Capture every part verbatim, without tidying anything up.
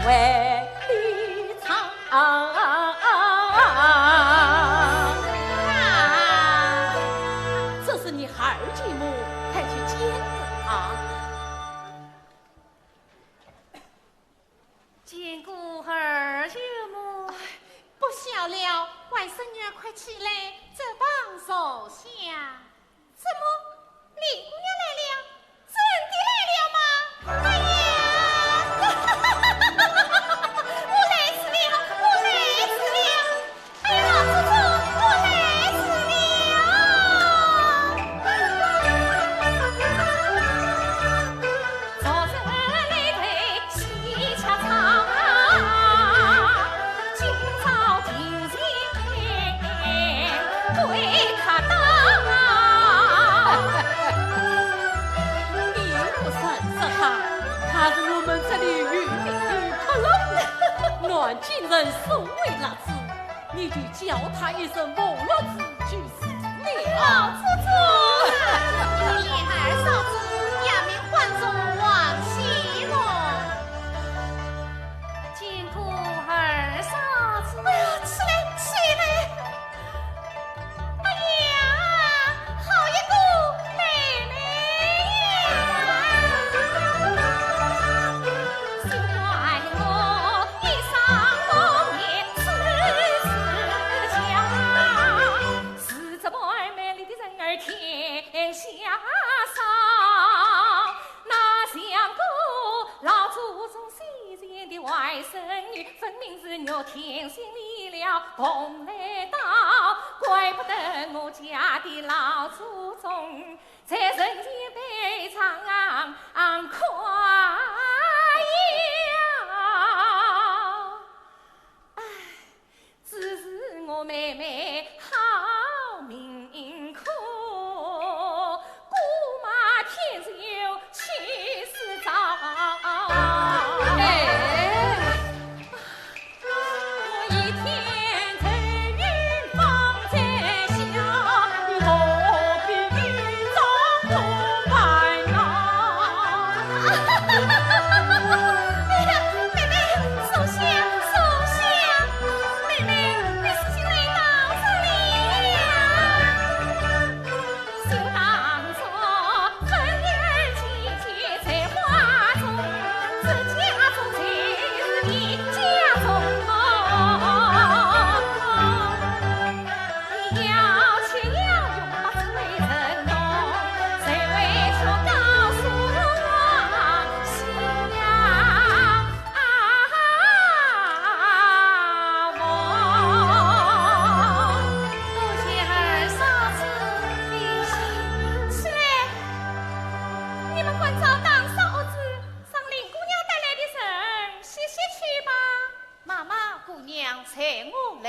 为你唱。啊，这是你孩儿继母，快去见过她。见过孩儿继母。哎，不小了，外甥女儿快起来，这旁坐下。 怎么，林姑娘来了？真的来了吗？哎呀，我来迟了，我来迟了！哎呀，老祖宗，我来迟了！昨日里头喜鹊唱，今朝听见鬼客当。你不认识她，她是我们这里有名的客人，南京人素为辣子，你就叫她一声凤六子就是了。老祖宗，你连二嫂子也没唤作王喜么？见过二嫂子。哎呀，起来，起来！ 哎呀，好一个妹妹呀！哎呀，妹妹，坐下，坐下。妹妹，你事情来到这里呀？ 起来，你们关照打扫屋子，让林姑娘带来的人歇歇去吧。妈妈，姑娘随我来。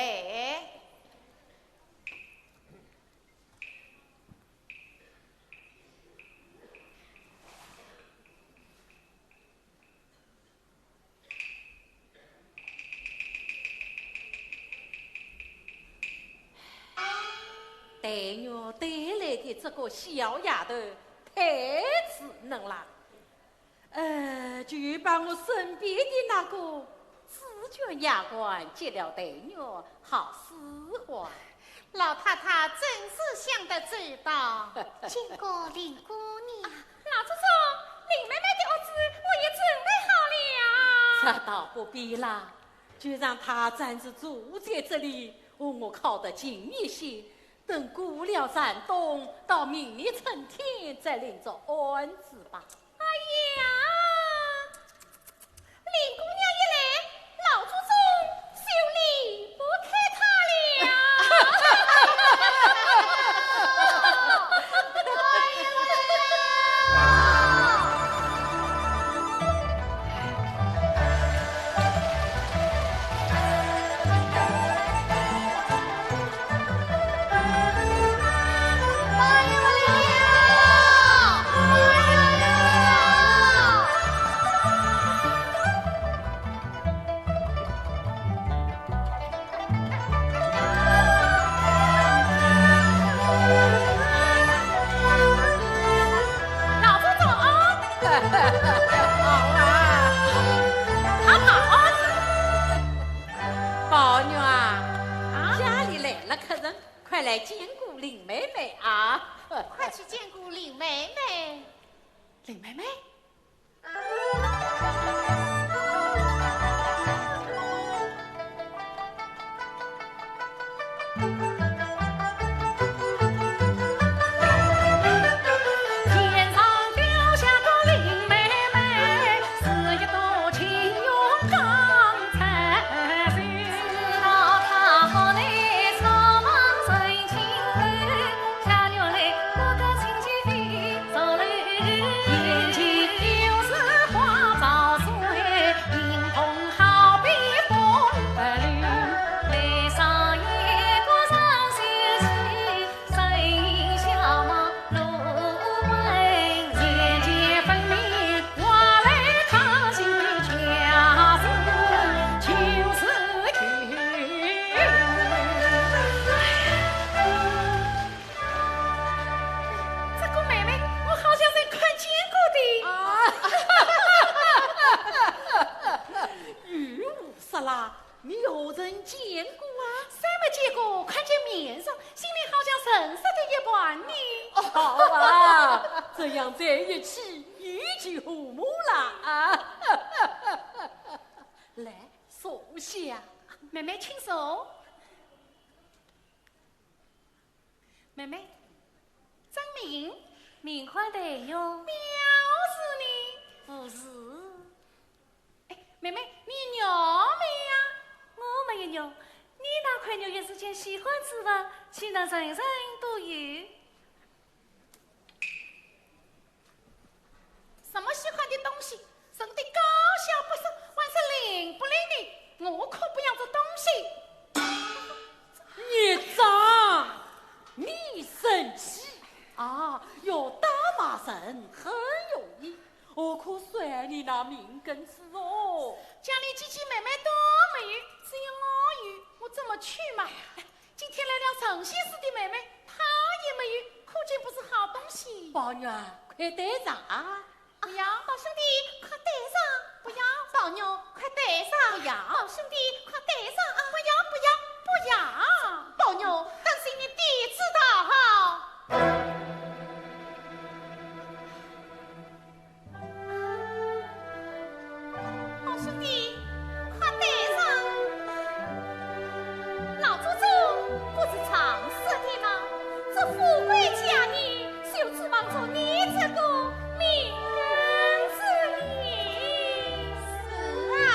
黛玉带来的这个小丫头太稚嫩了，呃，就把我身边的那个紫鹃丫鬟接了黛玉，好使唤。老太太真是想得周到。见过林姑娘。 老祖宗，林妹妹的屋子我已准备好了。这倒不必啦，就让她暂时住在这里，和我靠得近一些，等过了寒冬，到明年春天再另作安置吧。哎呀， 林姑娘一来，老祖宗就离不开她了。啊，快去见过林妹妹。林妹妹？这个妹妹，我好像是看见过的。啊，与我说啦，你何曾见过啊？虽没见过，看见面容，心里好像认识的一般呢。哦，好啊，这样在一起，一起和睦啦啊！来，坐下。妹妹，请坐。 妹妹，张明，名唤黛玉。表字呢？无字。哎，妹妹，你娘没呀？我没有娘，你那块玉也是件稀罕之物，岂能人人都有？ 什么稀罕的东西？人的高下不说，还是灵不灵的，我可不要这东西。孽障，你生气啊，要打骂人很容易，何苦摔你那命根子哦？家里姐姐妹妹都没有，只有我有，我怎么去嘛？ 今天来了神仙似的妹妹，她也没有，可见不是好东西。宝玉，快带上啊！不要，宝兄弟，快带上！不要，宝玉，快带上！不要，宝兄弟，快带上啊！不要，不要，不要！宝玉，当心你爹知道哈！ 宝兄弟，快带上！老祖宗不是常说的吗？这富贵佳人，就指望着你这个命根子呢。是啊。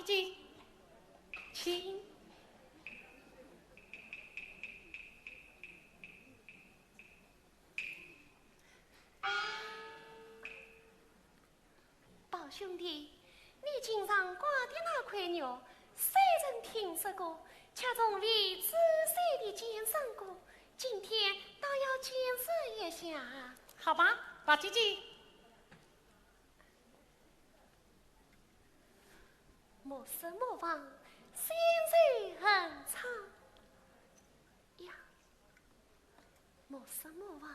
请，请。宝兄弟，你颈上挂的那块玉，虽曾听说过，却从未仔细地鉴赏过，今天倒要见识一下。好吧，宝姐姐。 莫失莫忘，心如恒昌。呀，莫失莫忘，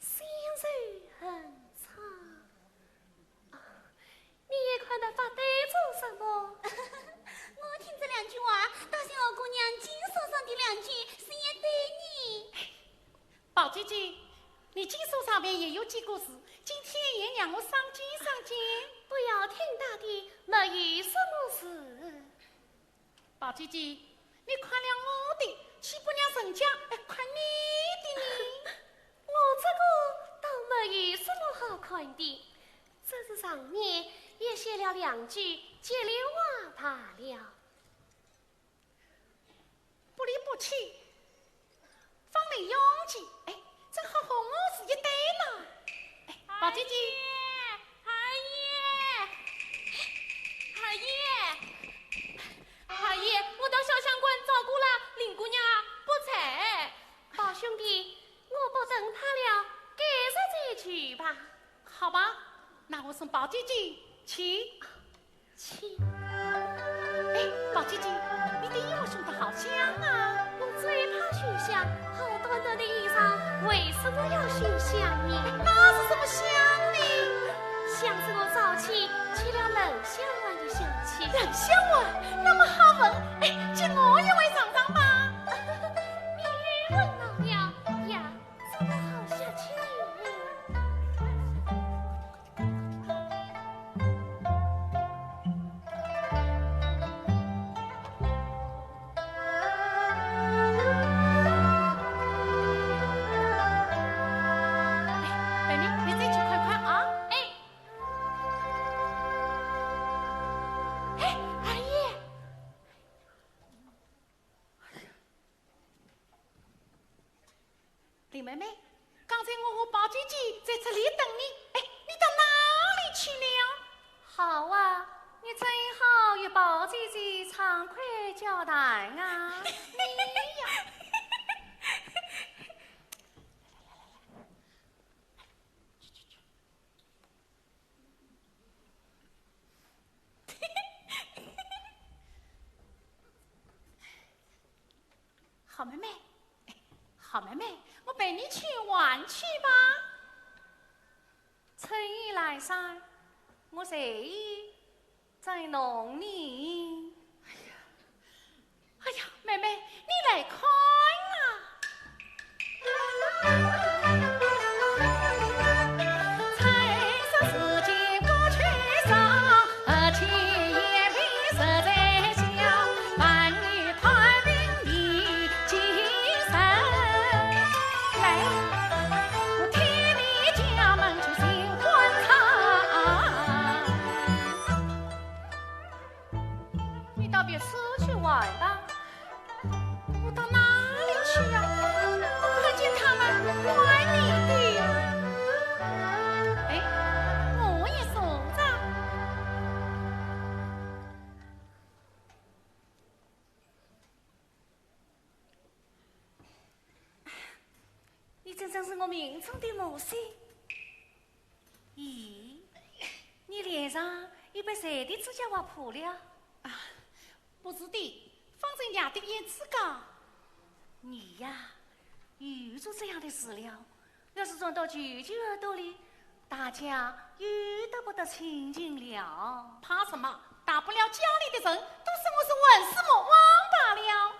心如恒昌。啊，你也看得发呆做什么？我听这两句话，倒像敖姑娘颈项上的两句，是也对呢。 宝姐姐，你颈项上面也有几个字，今天也让我赏鉴赏鉴。不要听他的，没有什么事。宝姐姐，你看了我的，岂不让人家，哎，看你的呢？我这个倒没有什么好看的，只是上面也写了两句吉利话罢了。 不离不弃，方为拥挤。哎，正好和我是一对呢。哎，宝姐姐。二爷，二爷，二爷，我到潇湘馆找过了，林姑娘啊，不在。宝兄弟，我不等她了，改日再去吧。好吧，那我送宝姐姐去。 请。哎，宝姐姐，你的衣服熏得好香啊！我最怕熏香，好端端的衣裳为什么要熏香呢？哎，那是什么香呢？像是我早起去了冷香丸的香气。冷香丸，那么好闻。哎，借我一味尝尝吧。你又闻到了呀，怎么好下去？ 哎，妹妹，你再去看看啊。哎。哎，二爷。 林妹妹，刚才我和宝姐姐在这里等你，哎，你到哪里去了？好啊，你正好与宝姐姐畅快交谈啊。你呀。好妹妹，哎，好妹妹，我陪你去玩去吧。春雨阑珊，我睡意正浓呢。哎呀，哎呀，妹妹，你来看啊！ 你到别处去玩吧。我到哪里去呀？我看见他们怪你的。哎，我也说着。你真正是我命中的魔星。 咦，你脸上已被谁的指甲划破了？啊，不是的，方才爷的胭脂膏。你呀，又做这样的事了，要是传到舅舅耳朵里，大家又得不得清净了。怕什么？大不了家里的人都说我是混世魔王罢了。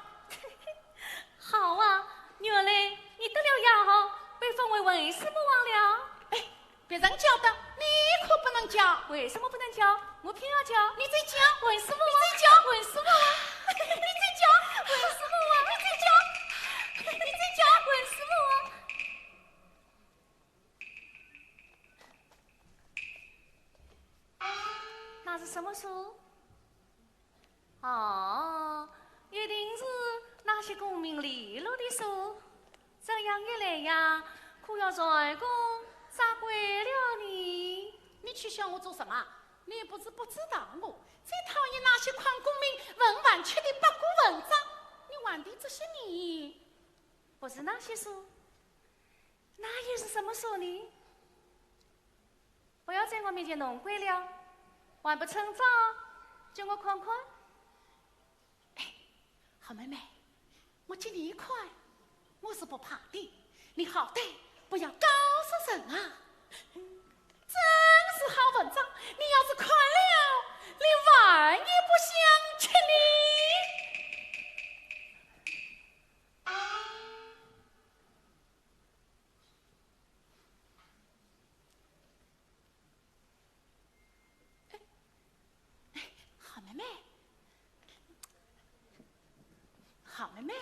好啊，原来你得了雅号，被封为混世魔王了。哎， 别人叫的，你可不能叫。为什么不能叫？我偏要叫。你再叫，混世魔王。你再叫，混世魔王。你再叫，混世魔王。你再叫，你再叫，混世魔王。那是什么书？哦，一定是那些功名利禄的事。这样一来呀，可要蟾宫折桂了呢。你取笑我做什么？你又不是不知道我最讨厌那些诓功名、混饭吃的八股文章。你玩的这些呢？不是那些书，那又是什么书呢？不要在我面前弄鬼了，还不趁早叫我看看。哎，好妹妹，我给你看，我是不怕的，你好歹不要告诉人啊。真是好文章，你要是看了，连饭也不想吃呢。好妹妹，好妹妹。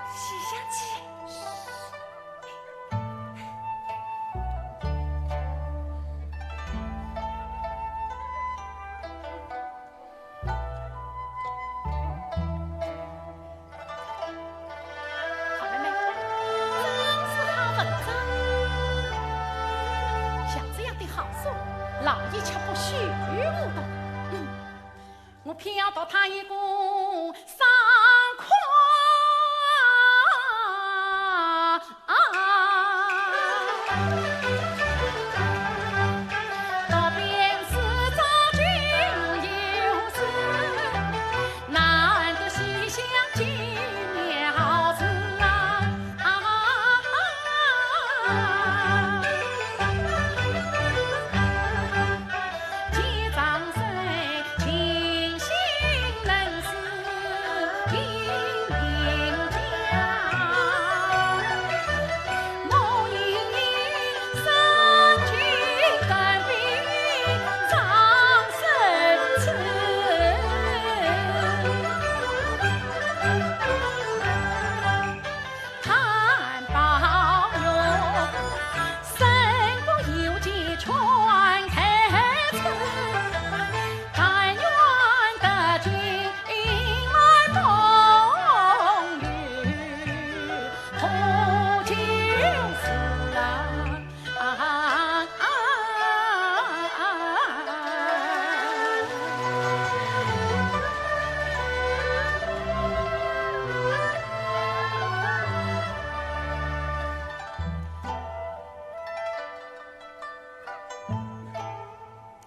西厢记。好妹妹，真是好文章。像这样的好书，老爷却不许我读。嗯，我偏要读它一个爽快。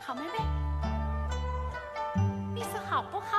好妹妹，你说好不好？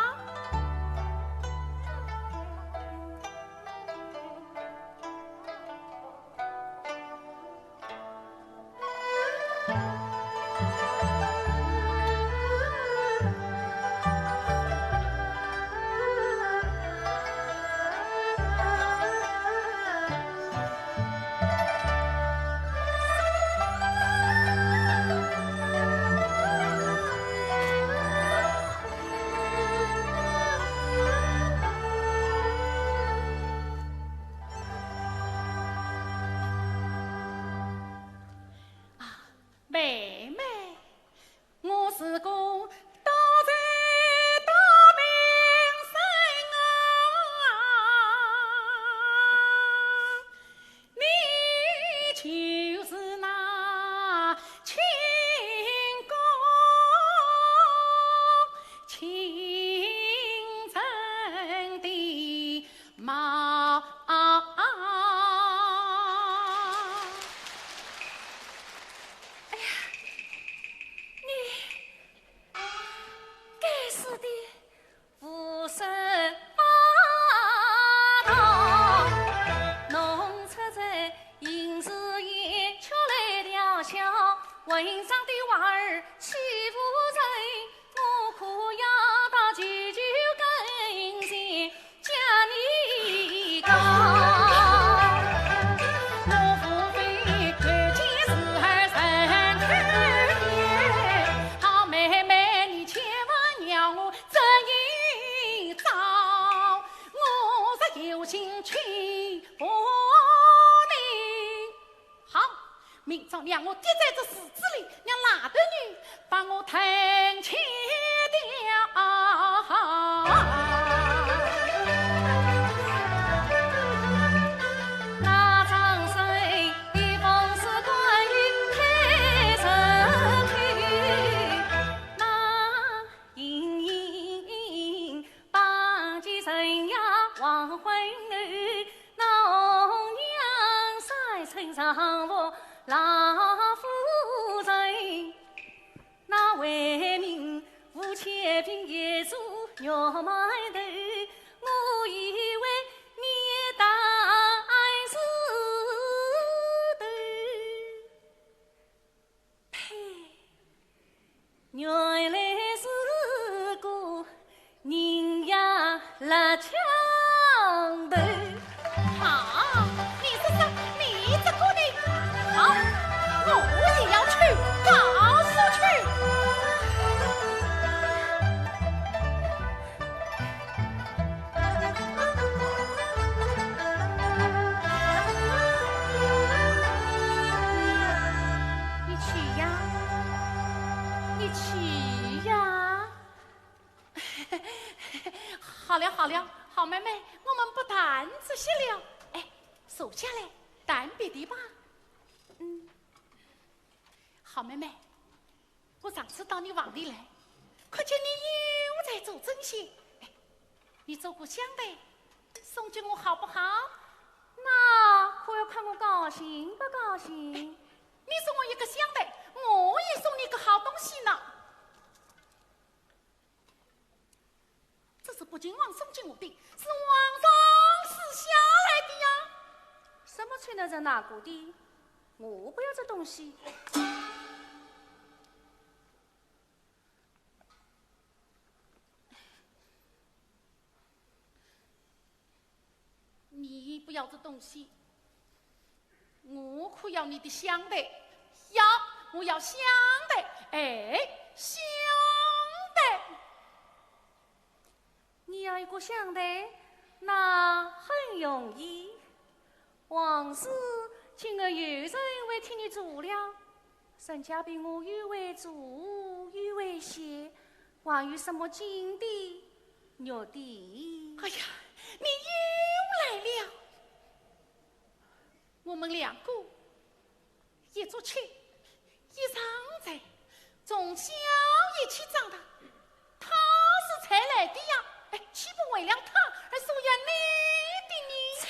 让我跌在这池子里，让拉头牛把我吞吃掉。那张生的风是关于推人去，那隐隐 八戒人呀黄昏后，那红娘三生丈夫老夫人，那为民无千兵也做肉馒头，我以为你也当是头。 呸！原来是个人呀辣枪头。好，你说说，你这个人，好，我也要去告诉去。 你去呀，你去呀。好了好了，好妹妹，我们不谈这些了。哎，坐下来谈别的吧。嗯，好妹妹， 我上次到你房里来，看见你又在做针线。哎，你做个香袋送给我好不好？那可要看我高兴不高兴。你送我一个香袋，我也送你个好东西呢。 这是北静王送给我的，是皇上赐下来的呀。什么吹牛人拿过的？我不要这东西。 你不要这东西，我可要你的香袋，要，我要香袋，哎，香袋。你要一个香袋，那很容易。 王氏，今后有人会替你做了，人家比我又会做又会写，还有什么金的、玉的。哎呀，你又来了！我们两个一桌吃， 一床睡，从小一起长大，他是才来的呀，哎，岂不为了他而疏远你的呢？切，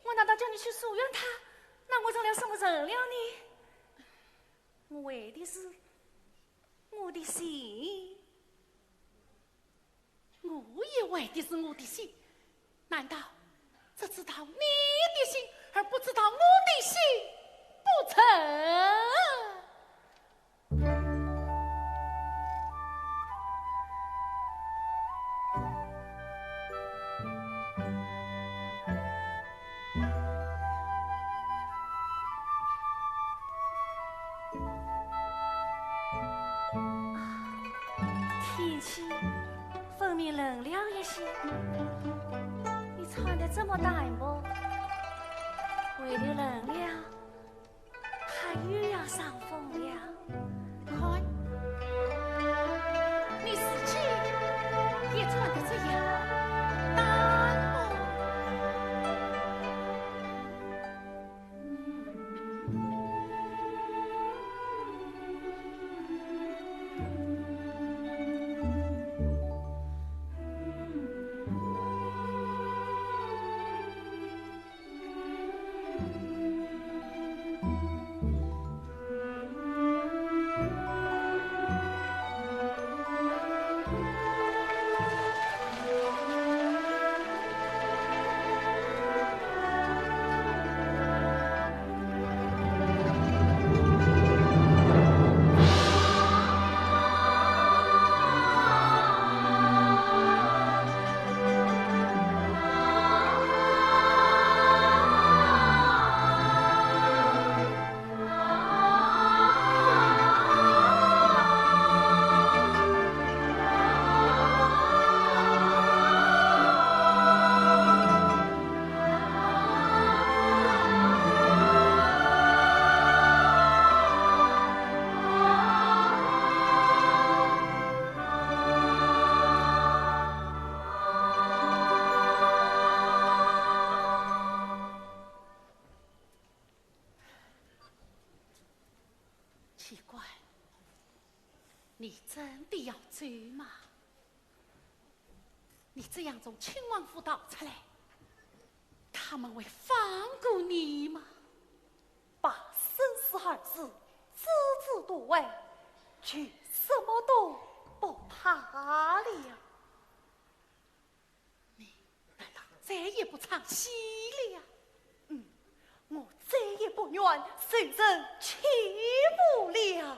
我难道叫你去疏远他？那我成了什么人了呢？我为的是我的心。 我也为的是我的心，难道只知道你的心，而不知道我的心不成？ 天气分明冷了一些，你穿得这么单薄，为了冷了，怕又要伤风了。看，你自己也穿得这样单薄。你真的要走吗？你这样从亲王府逃出来，他们会放过你吗？把生死二字置之度外，就什么都不怕了。你难道再也不唱戏了？嗯，我再也不愿受人欺负了。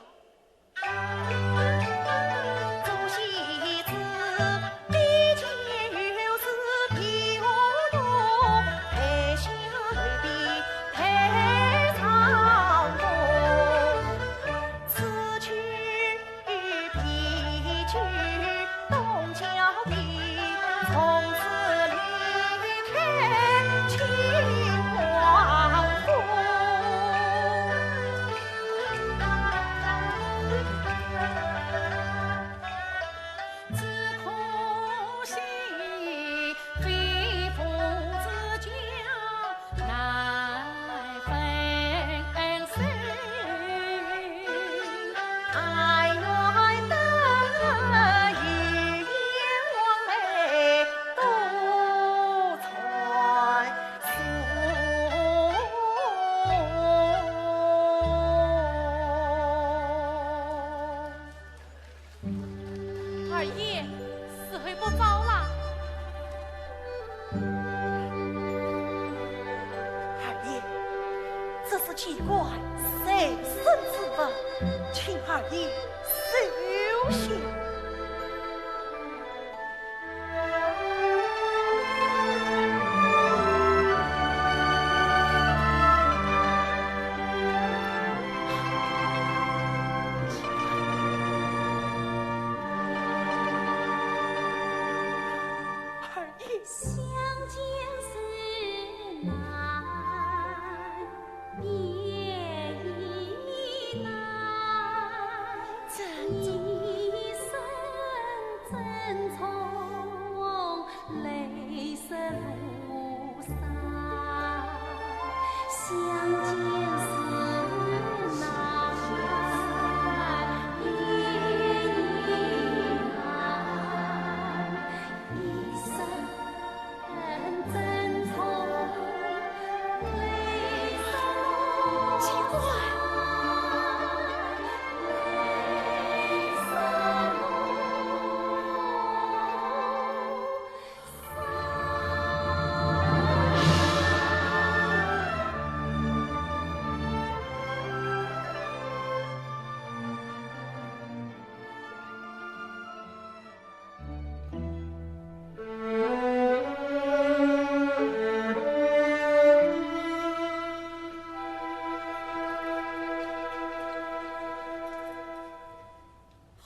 二爷，时候不早了。二爷，这是机关随身之物，请二爷收下。二爷。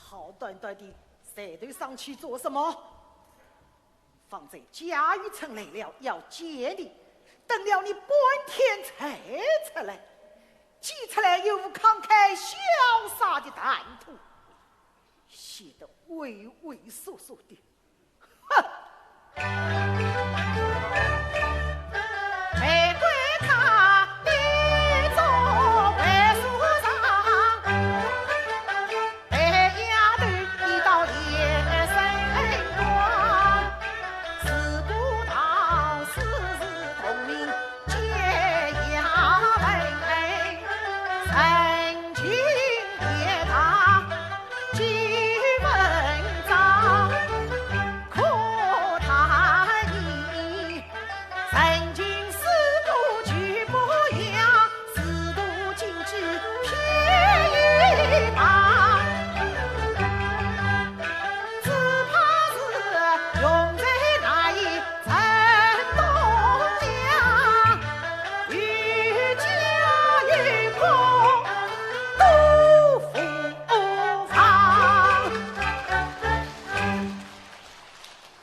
好端端的，抬头上去做什么？方才贾雨村来了，要见你，等了你半天才出来，既出来又不慷慨潇洒的谈吐，显得畏畏缩缩的。 哼！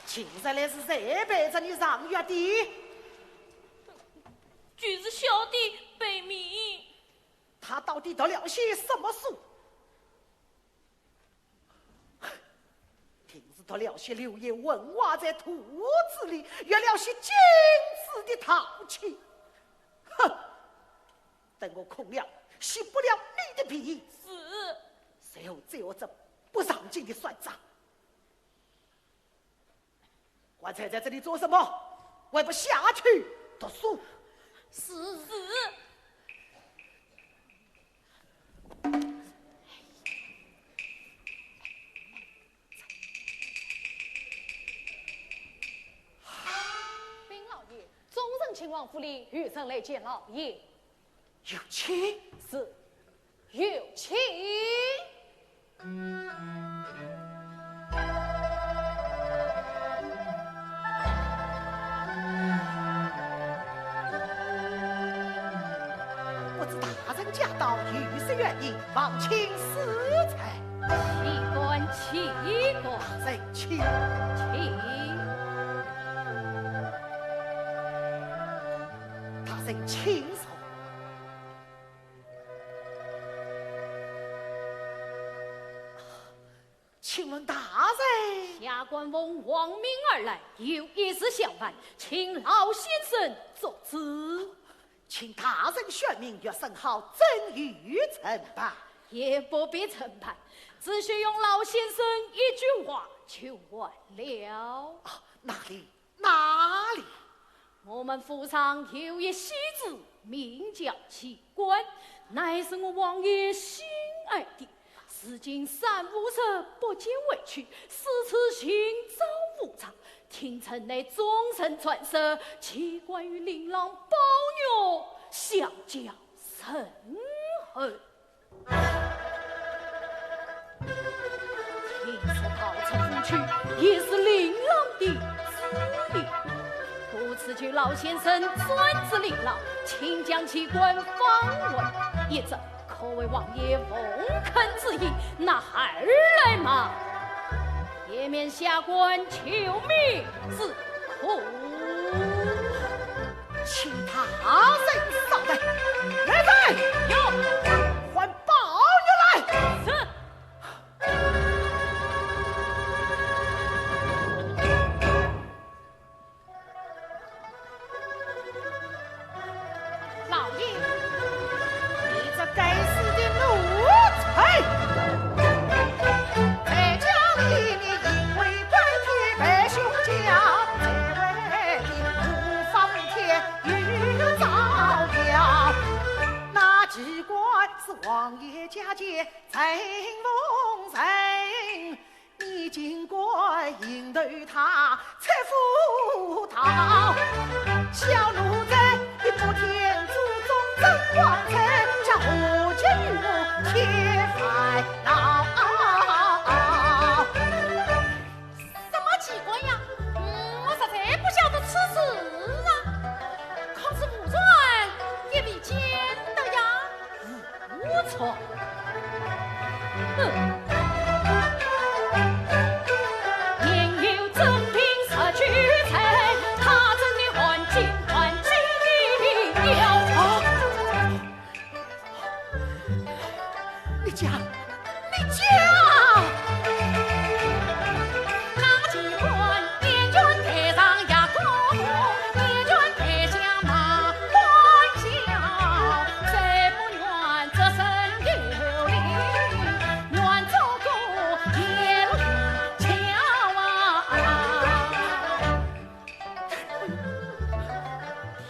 今日来是谁陪着你上月的？就是小弟白米。他到底读了些什么书？定是读了些流言问话在肚子里，学了些精致的淘气。哼！等我空了，洗不了你的皮。是。随后再我这不上进的算账。 还站在这里做什么？还不下去读书？是。是。禀老爷，众人请往府里，有人来见老爷。有请。是。 有请。不知大人驾到，有失远迎，望请恕罪。岂敢，岂敢。大人请。请。大人请坐。 请问大人？下官奉皇命而来，有一事相烦，请老先生作主。请大人宣明，学生好怎样呈办？也不必呈办，只需用老先生一句话就完了。啊，哪里？ 哪里？我们府上有一戏子，名叫琪官，乃是我王爷心爱的。如今三五日不见回去，四处寻找无着。听城内众人传说，琪官与令郎宝玉相交甚厚。 听说逃出府去，也是令郎的主意。故此求老先生专治令郎，请将琪官放回。一则可为王爷奉恳之意，那二来嘛，也免下官求命之苦。 请大人稍等。来人，有，唤宝玉来。是。老爷。你这该死的奴才！在家里你因为官天拜兄家，在外地无方天 与造谣。那琪官是王爷家前陈凤臣，你竟敢迎头他，拆夫道。小奴才，你不天诛忠贞王臣，将何及于我添烦恼。 什么琪官呀？嗯，我实在不晓得此事啊。可是无传也未见得呀。无传？哼！啊！ 你讲，你讲！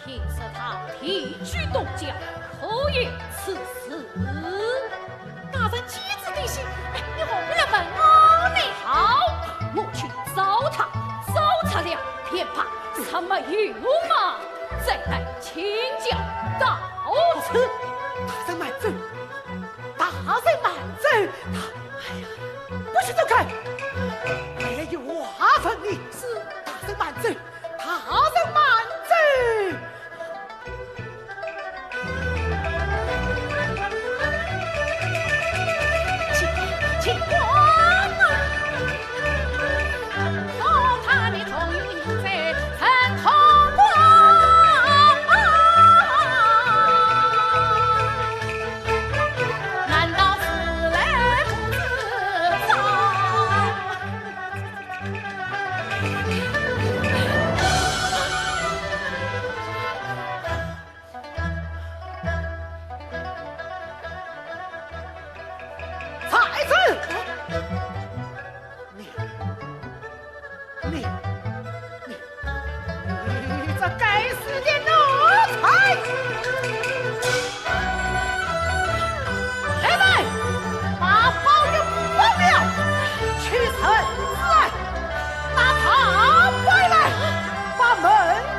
听说他提举东郊，可有此事？大人亲自提醒，哎，你何必来问我呢？好，我去找他，找着了便罢，什么有嘛，再来请教告辞。大人慢走，大人慢走，他，哎呀，不许走开！哎呀，有话问你。是。大人慢走， 大人慢走。请，请过。我看你终于在城头光。难道是来不知道？你，你，你这该死的奴才！来人，把包玉绑了，取绳子来，拿他摆来，把门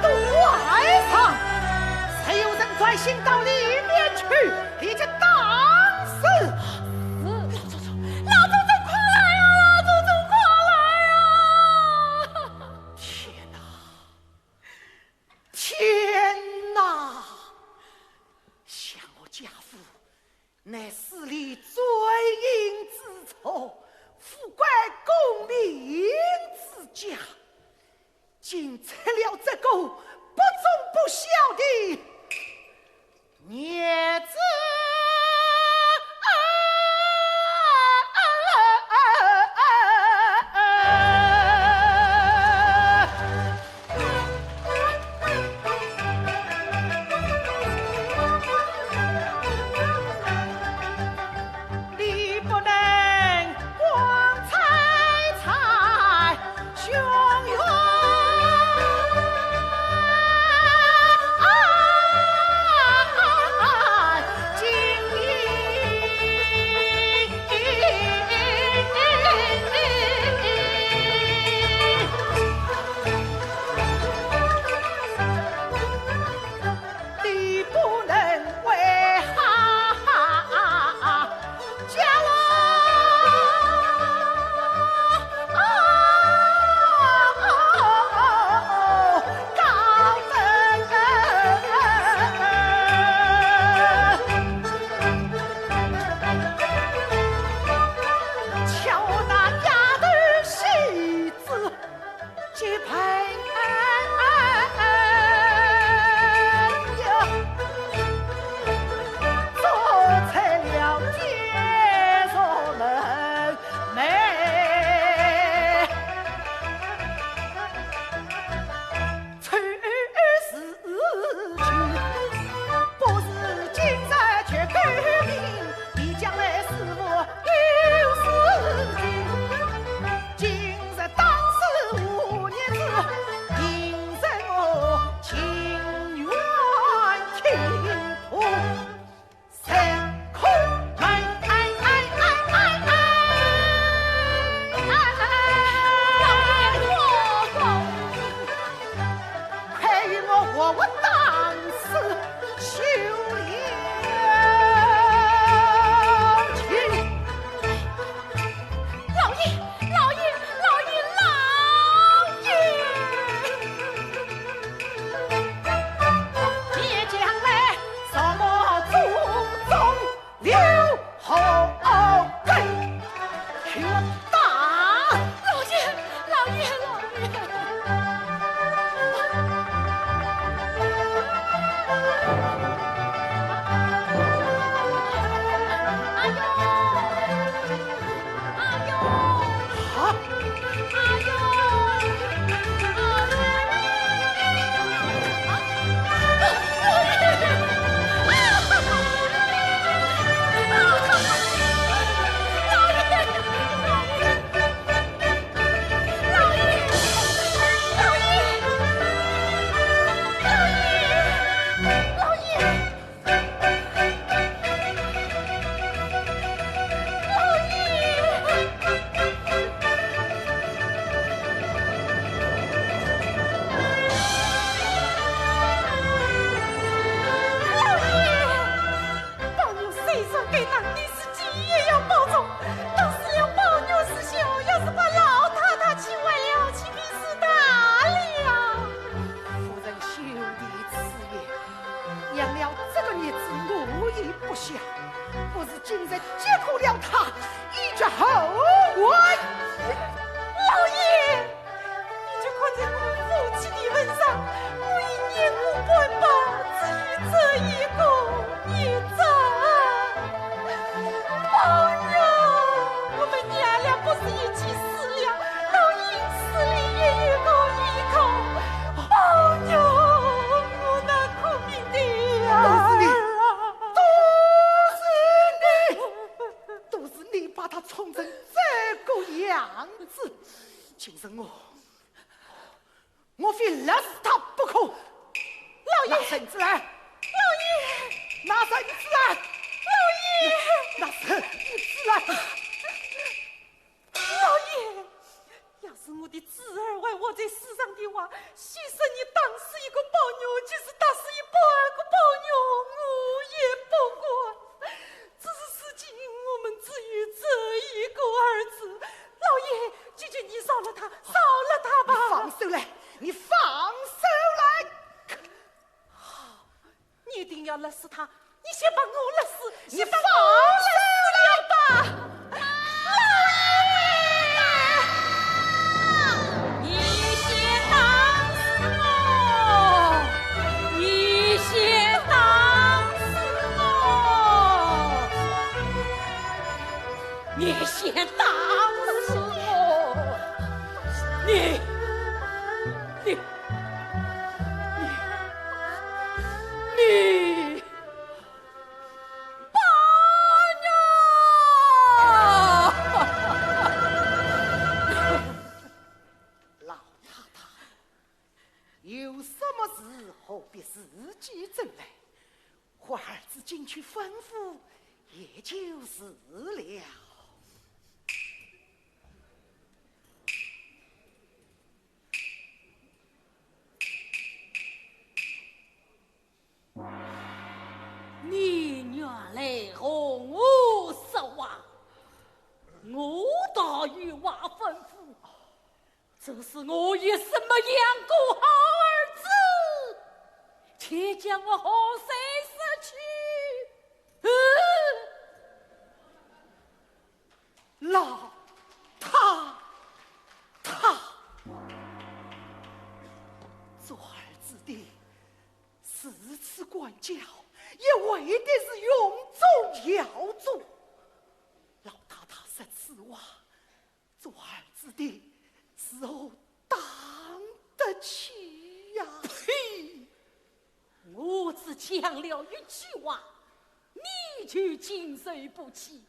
都关上，谁有人转身到里面去，立即打死。是，老祖宗，老祖宗，快来呀！老祖宗，快来呀！天哪！天哪！想我家父乃势利专营之族，富贵功名之家，竟出了这个不忠不孝的孽子！你不能光彩在胸怀。你不能为哈家老高登。瞧那丫头戏子，几番呀，做出了奸臣们。 出自今，不是今日就改名，你将来是否有事情？今日当是何日子，今日我情愿听破。 老爷，老爷，老爷，老爷！ 老爷，老爷，老爷！哎呦！ 哎呦！啊！哎呦！老爷！老爷！宝玉虽然该当年是 也要保重，都是了宝玉是小，要是把老太太气坏了，岂非是大了？夫人休提此言，养了这个孽子，我也不孝，不如今日揭破了他，以绝后患。老爷！ 你就看在我父亲的份上，我已年过半百，只有这一个孽障。宝玉，我们娘俩不是一起死了，倒因死里也有个依靠。宝玉，我那苦命的儿啊！都是你，都是你，都是你把他宠成这个样子。今日我我非勒死他不可。老爷！拿绳子来！老爷！拿绳子来！老爷！拿绳子来！老爷，要是我的子儿还活在世上的话，先生你打死一个包玉，就是打死一百个包玉，我也不管。只是如今我们只有这一个儿子，老爷，求求你饶了他，饶了他吧。你放手来，你放手来！好，你一定要勒死他，你先把我勒死，你放手来吧。老爷，你先打死我，你先打死我。 你先打死我！你，你，你，你，包玉！老太太，有什么事何必自己争来？ 我儿子进去吩咐，也就是了。你原来和我说话，我倒有话吩咐。 这是我一生没养过好儿子，却将我活活杀去。嗯，老太太，做儿子的如此管教，也为的是荣宗耀祖。老太太说此话， 做儿子的如何当得起呀？呸！我只讲了一句话，你就经受不起。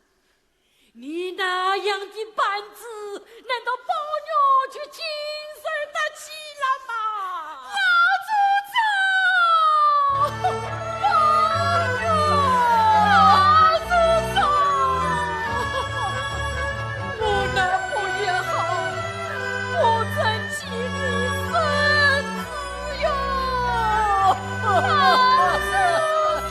你那样的板子，难道包玉就经受得起了吗？老祖宗！包玉！老祖宗！我那不也好，不曾 替你伸冤哟。老祖宗！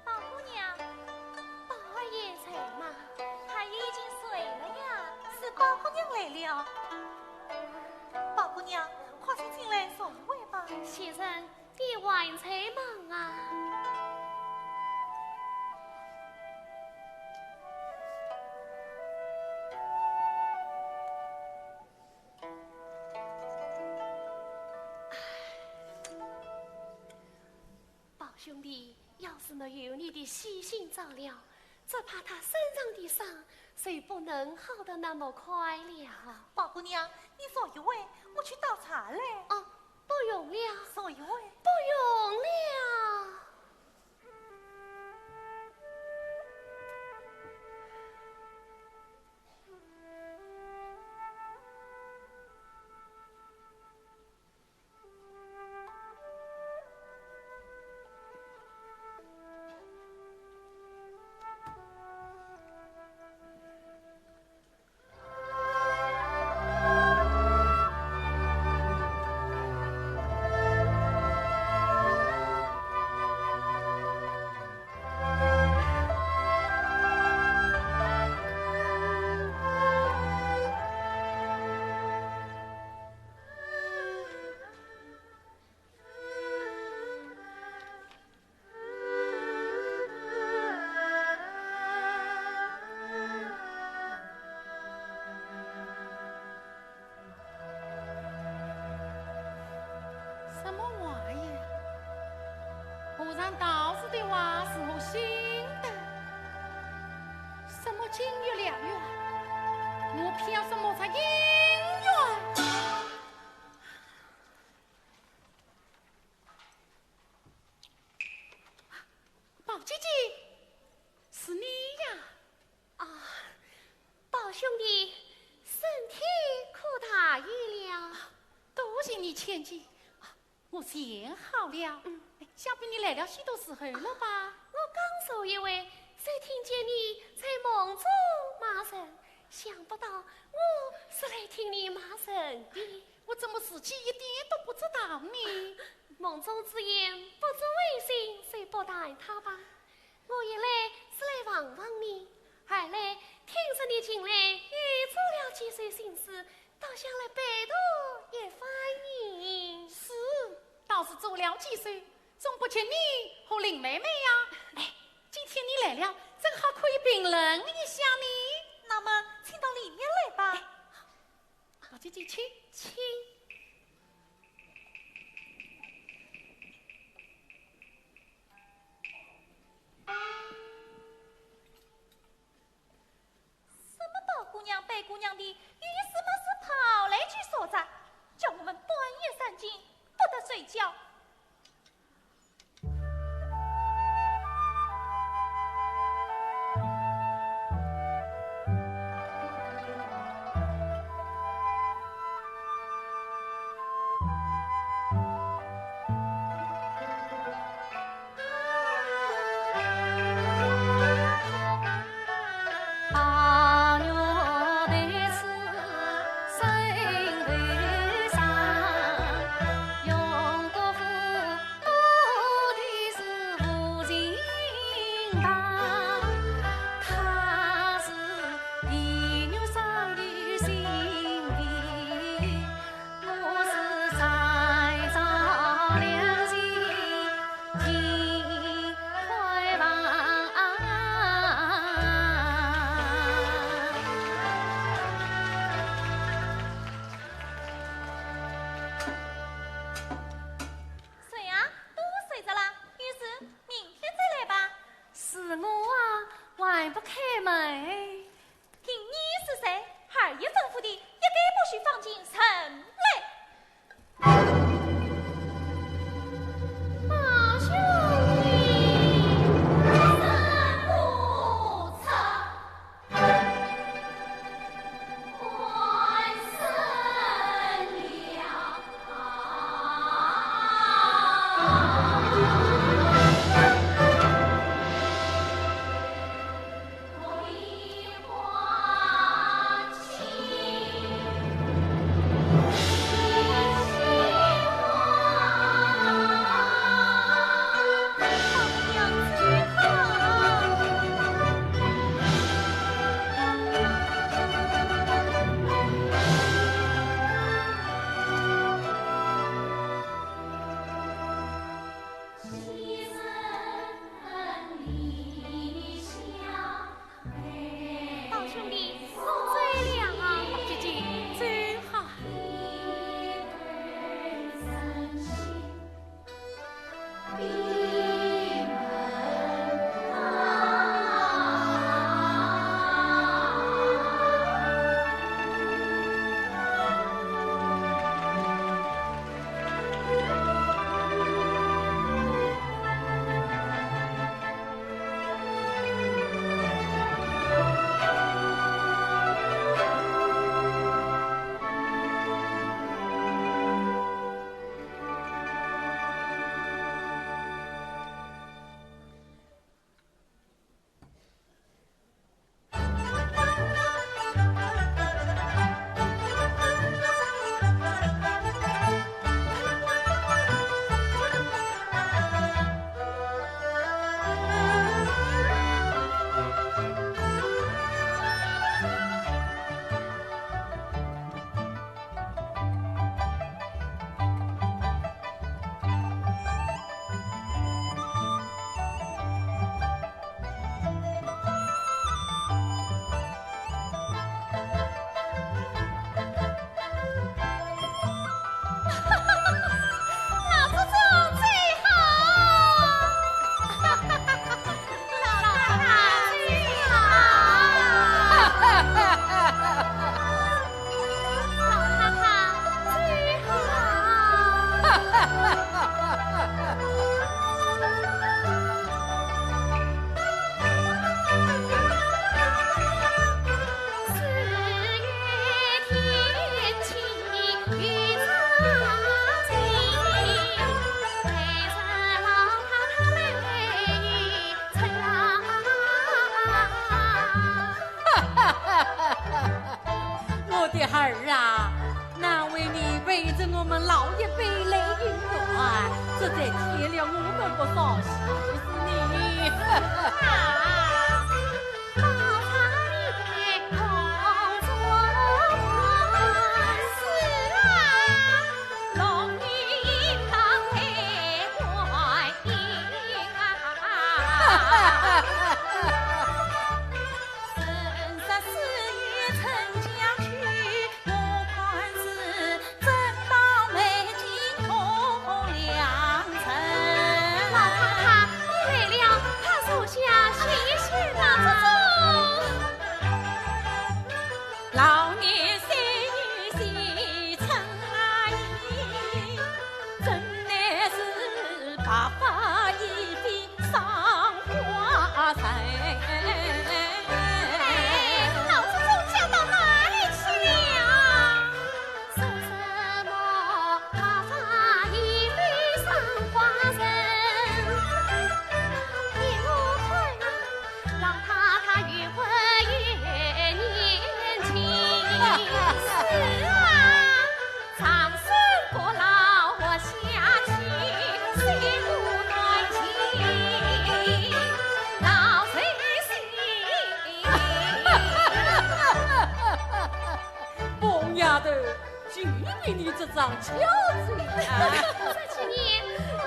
宝姑娘，宝二爷在吗？他已经睡了呀。是宝姑娘来了。宝姑娘，快些进来坐一会吧。先生，你还在忙啊？的，要是没有你的悉心照料，只怕他身上的伤就不能好得那么快了。宝姑娘，你坐一会，我去倒茶来。哦，不用了。坐一会。不用了。 什么话呀？和尚道士的话是我信的。什么金玉良缘，我偏要什么才姻缘？ 宝姐姐，是你呀？啊，宝兄弟，身体可大意了？多谢你牵记。啊，我全好了。嗯。哎，想必你来了许多时候了吧？我刚坐一会，就听见你在梦中骂人，想不到我是来听你骂人的。 我怎么自己一点都不知道呢？梦中之言，不足为信，就不谈它吧。我一来是来望望你，二来听说你近来又做了几首新诗，倒想来拜读一番呢。是，倒是做了几首，总不及你和林妹妹呀。哎，今天你来了，正好可以评论一下呢。那么，请到里面来吧。哎， 宝姐姐，请。请。什么宝姑娘、白姑娘的，有事没事跑来就说着，叫我们半夜三更不得睡觉。谁呀？都睡着了，有事明天再来吧。是我啊，还不开门。凭你是谁，二爷吩咐的，一概不许放进城来。宝兄弟，三步走。儿啊，难为你陪着我们老一辈来游园，这才添了我们不少喜事呢。老太太，你来了，快坐下歇歇吧。老祖宗。哎，老祖宗讲到哪里去了？凤丫头，就凭你这张巧嘴啊！这几年，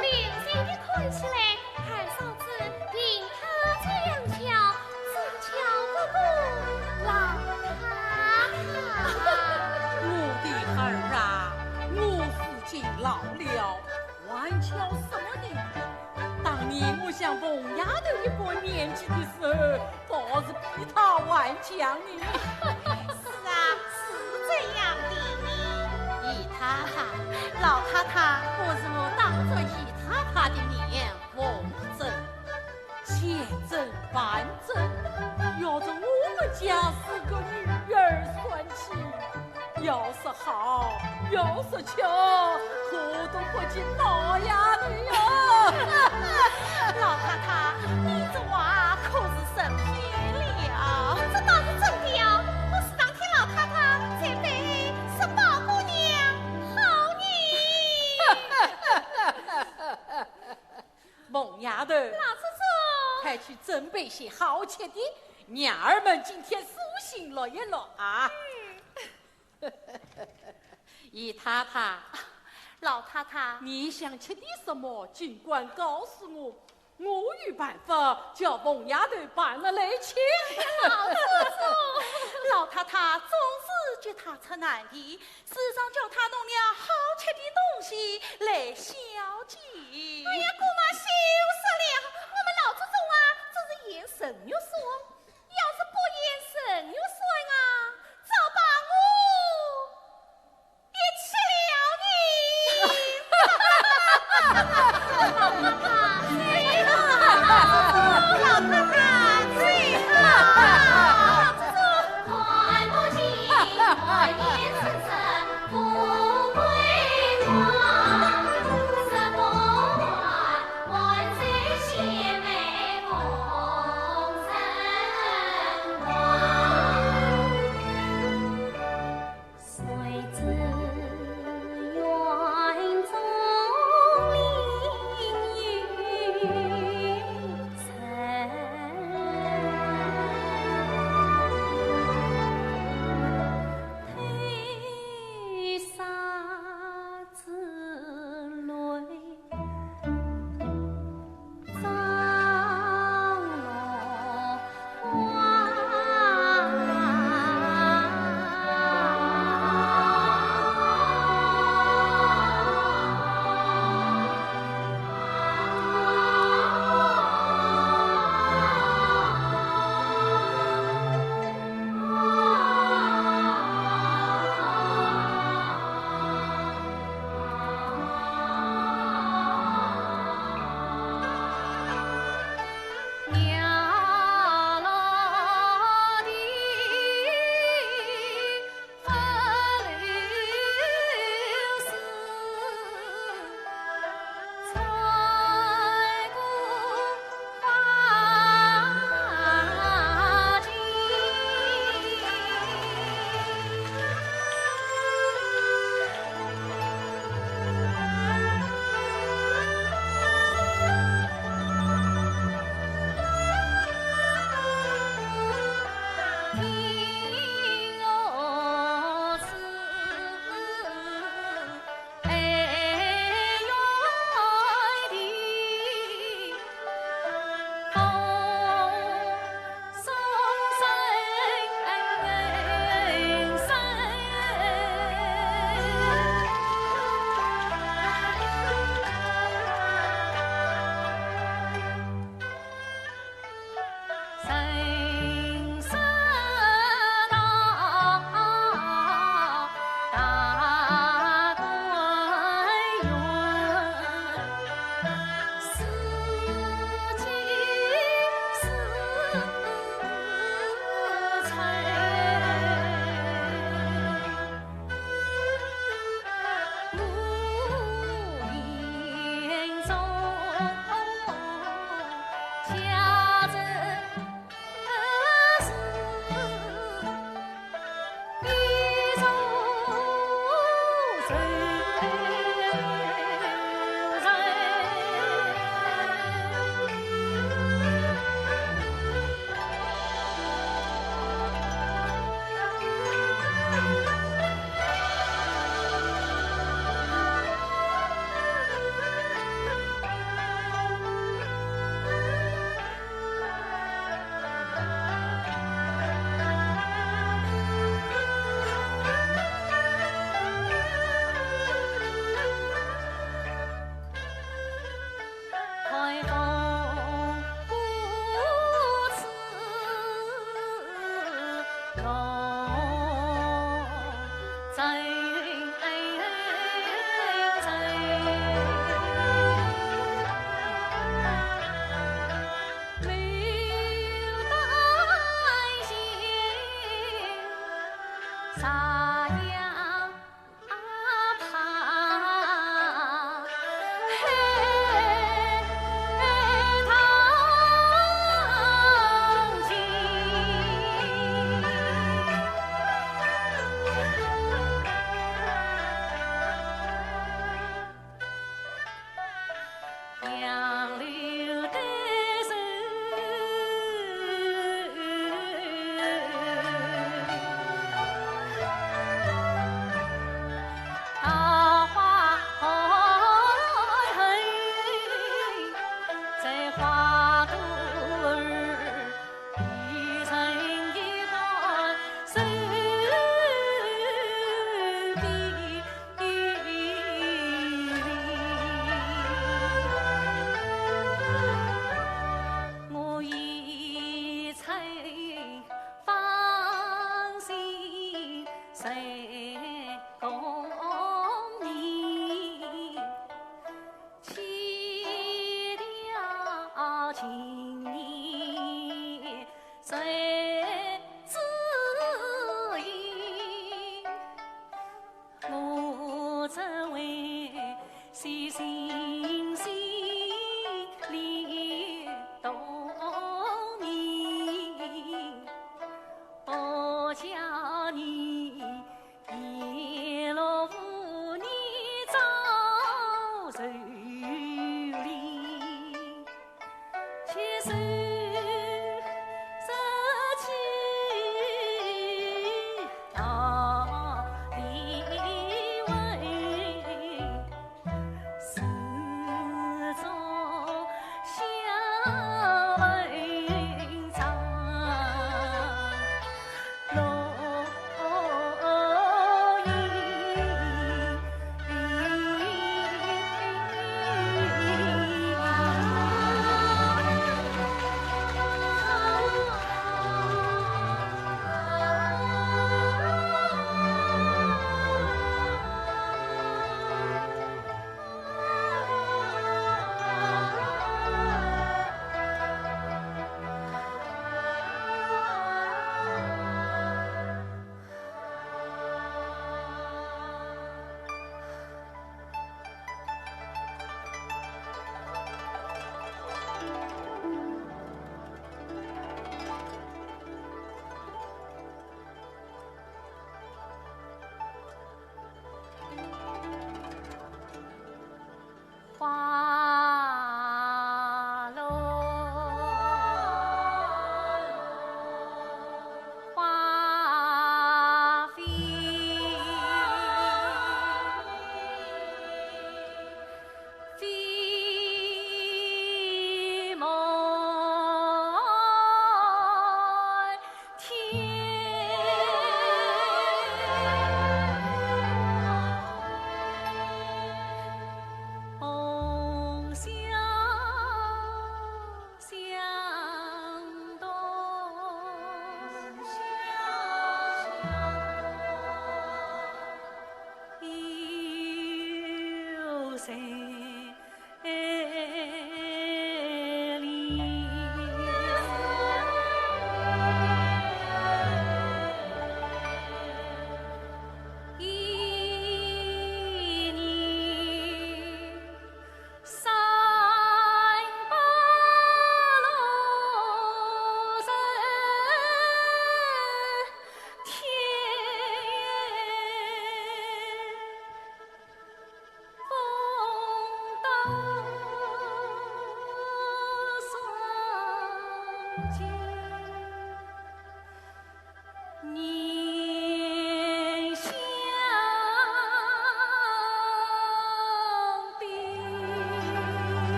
明显的看起来，二嫂子病态将就，只巧不过老太太。我的儿啊，我如今老了，还巧什么呢？当年我像凤丫头一般年纪的时候，倒是比她还强呢。是啊，是这样的。姨太太，老太太不是我当着姨太太的面奉承，千真万真，要从我们家四个女儿算起，要说好，要说巧，可都不及老丫头哟。老太太，你这话可是神仙了。这倒是真的呀，我时常听老太太在背后说宝姑娘好呢。凤丫头，老祖宗。快去准备些好吃的，娘儿们今天舒心乐一乐啊。嗯。姨太太，老太太，你想吃点什么，尽管告诉我，我有办法叫凤丫头办了来请。老祖宗。老太太总是给她出难题，时常叫她弄了好吃的东西来孝敬。哎呀，姑妈休说了，我们老祖宗啊，只是嫌人肉酸，要是不嫌人肉酸啊，早把我 一起了你。老太太，老太太，老太太，老太太。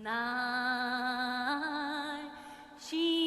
难行。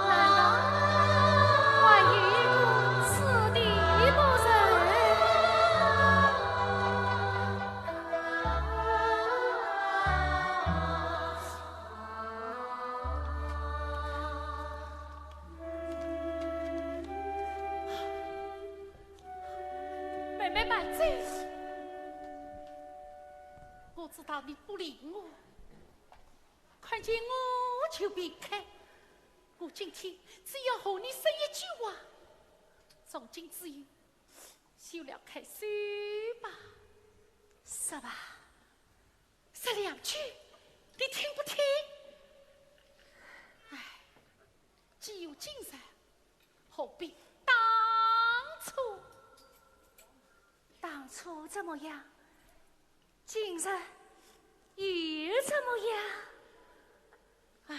难道还有一个此地不成？妹妹慢走，我知道你不理我， 看见我就避开。我今天只要和你说一句话，从今之后，休了开手吧。说吧。说两句，你听不听？唉，既有今日，何必当初？初怎么样，今日又怎么样？唉。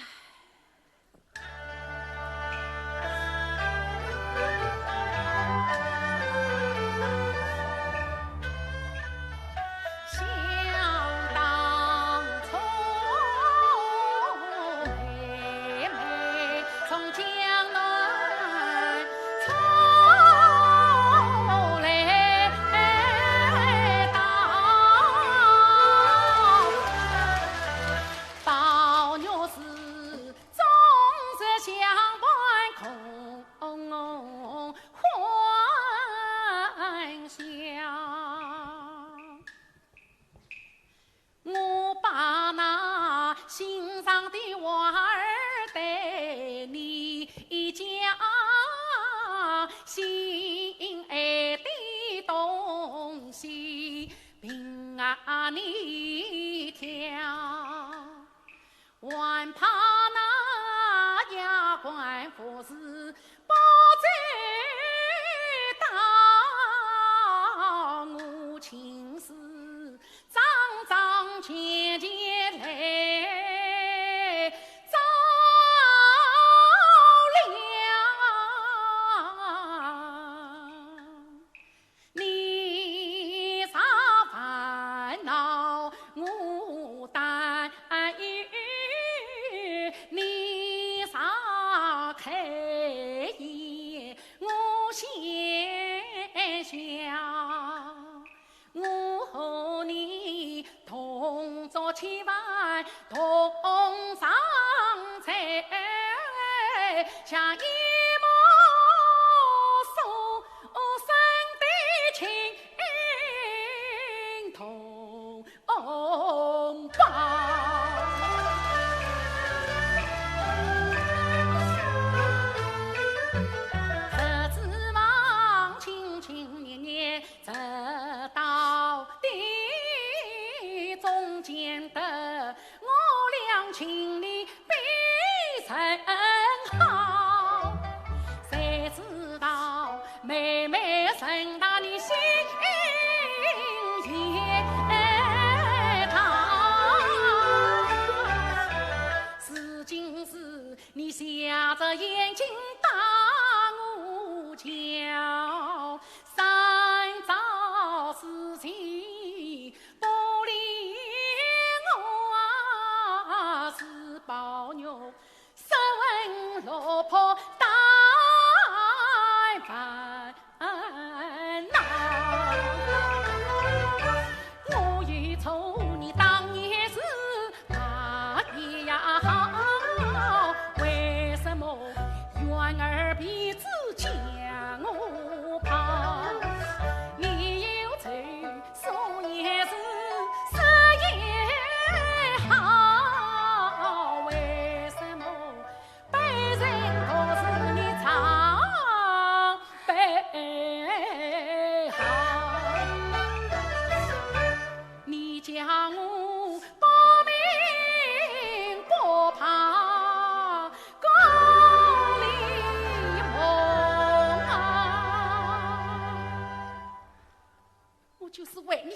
我就是为你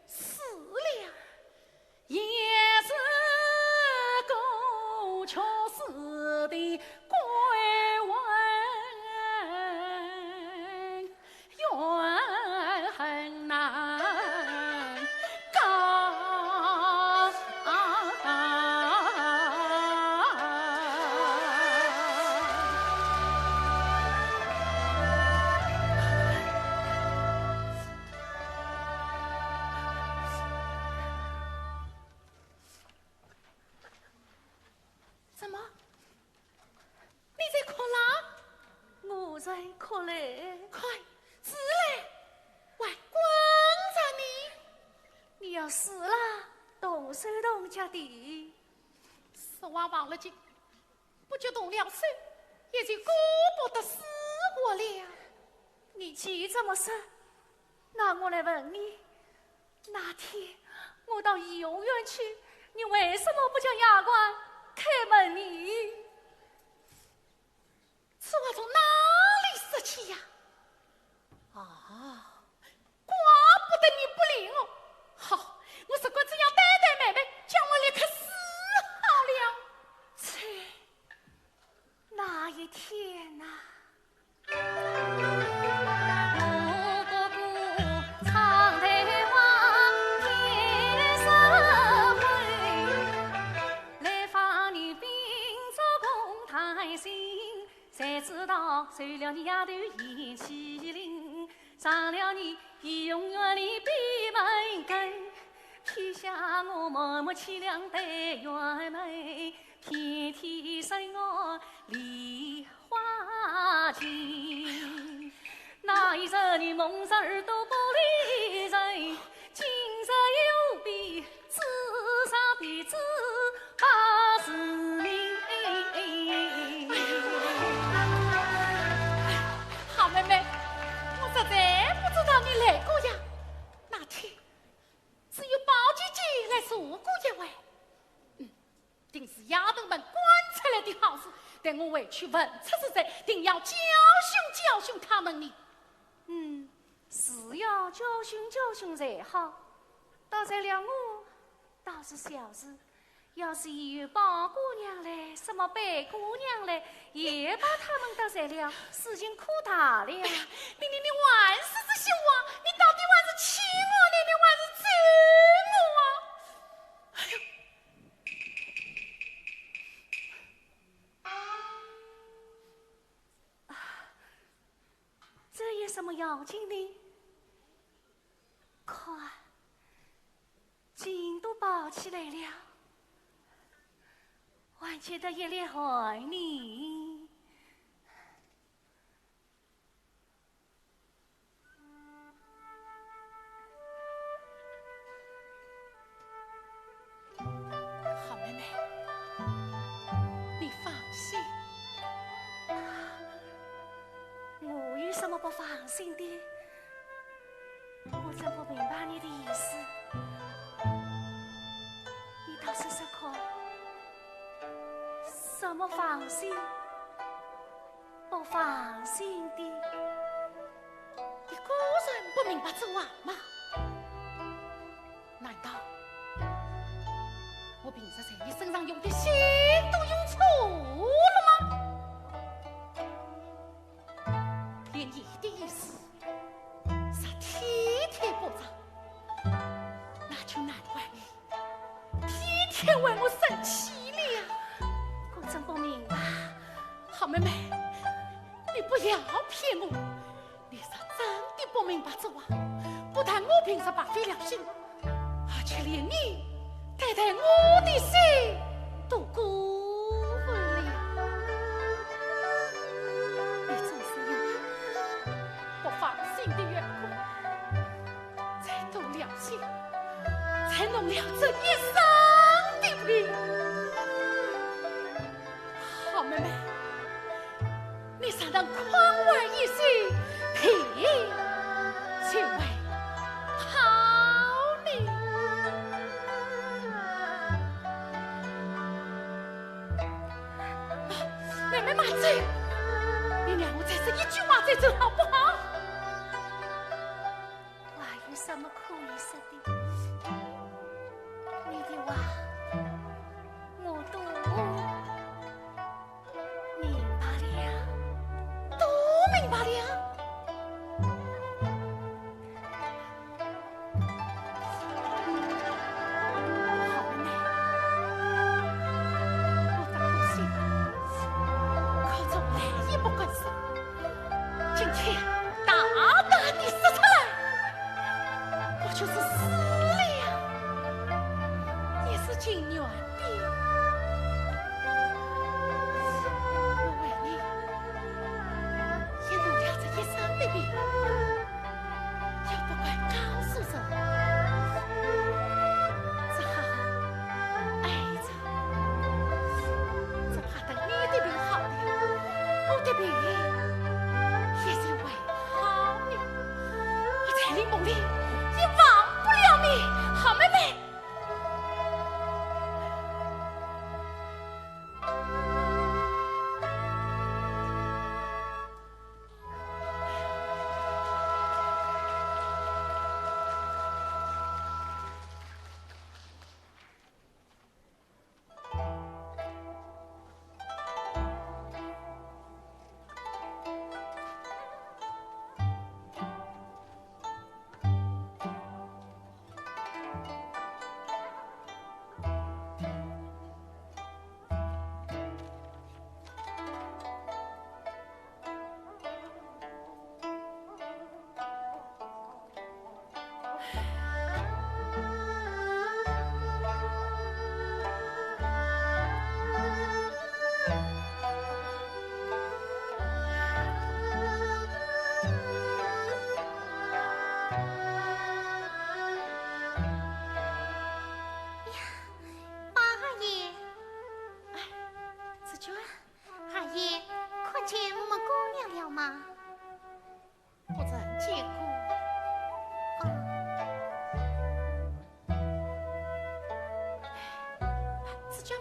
死了，也是个屈死的鬼魂，怨恨难 怎么？你在哭啦？我在哭嘞。快，起来，还关着你。你要死啦，动手动脚的。实话忘了紧，不觉动了手，也就顾不得死活了。你既这么说，那我来问你， 那天我到怡红院去，你为什么不叫丫鬟开门呢？此话从哪里说起呀？啊，怪不得丫头贤妻令，上了你怡红院里闭门羹，撇下我默默凄凉对院门，天天送我梨花情。那一日你蒙着耳朵玻璃人，今日又比 纸上的字把字明。好妹妹，我实在不知道你来过呀。那天只有宝姐姐来坐过一回。嗯，定是丫头们赶出来的好事，待我回去问出是谁，定要教训教训她们呢。嗯，是要教训教训才好。倒是了我 倒是小事，要是有宝姑娘来，什么白姑娘来，也把她们得罪了，事情可大了。哎呀，你你你还是这些话，你到底还是气我呢，你还是咒我啊？哎呦！啊，这有什么要紧的？看， 筋都暴起来了，还觉得一粒汗呢。好妹妹，你放心。我有什么不放心的？ 我真不明白你的意思，你倒说说看，什么放心不放心的？你果然不明白这话吗？难道我平日在你身上用的心都用错了吗？ 连你的意思，啥天天不着，那就难怪你天天为我生气了呀。我真不明白。好妹妹，你不要骗我，你是真的不明白这话，不但我平日白费了心， 而且连你对待我的心都辜负了。你总是因为不放心的缘故，才动了心，才弄了这一身的病。 好妹妹，你若能宽慰一些，病就会好呢。妹妹慢走，你让我再说一句话再走好不好？ 还有什么可以说的？你的话我都明白了。都明白了？好妹妹，我的苦心可从来也不敢说。 今天大胆地说出来，我就是死了，也是情愿的。我为你也弄了这一身的病，也不敢告诉人，只好挨着 只怕等你的病好了，我的病也就会好了。我在你梦里也忘不了你，好妹妹。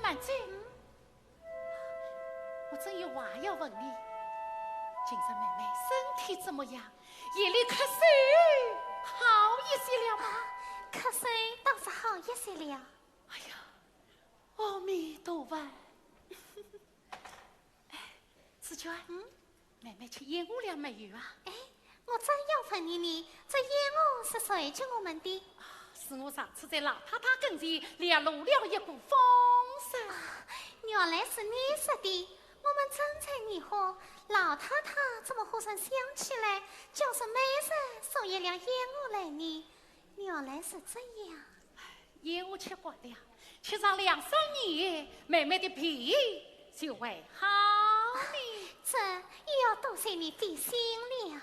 安静。我真有话要问你。今日妹妹身体怎么样？夜里咳嗽好一些了吗？咳嗽倒是好一些了。哎呀，阿弥陀佛。哎，紫鹃，嗯？妹妹去燕窝了没有啊？哎，我正要问你呢，这燕窝是谁给我们的？啊，是我上次在老太太跟前泄露了一股风声。啊，原来是你说的，我们正在疑惑，老太太怎么忽然想起来，叫是妹子送一两燕窝来呢？原来是这样。 燕窝吃惯了，吃上两三年，妹妹的脾气就会好呢。这又要多谢你提醒了。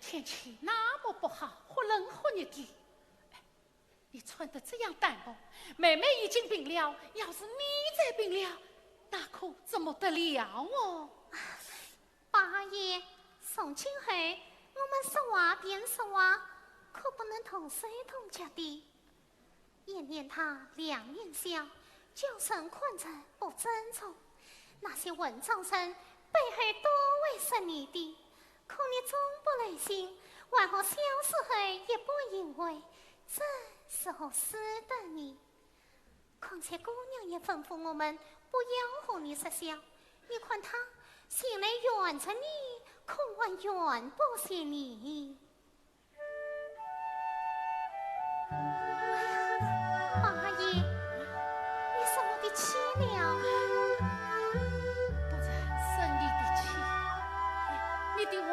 天气那么不好，忽冷忽热的，你穿得这样单薄，妹妹已经病了，要是你再病了，那可怎么得了哦？八爷，从今后我们说话便说话，可不能动手动脚的。一念大，两念小，叫人看着不尊重。那些文章人背后都会说你的，可你总不忍心，还好小时候一不因为，这时候使得你。 况且姑娘也吩咐我们不要和你说笑，你看她向来怨着你，恐还怨不起你。哎呀，八爷，你生我的气了。不曾生你的气，你的话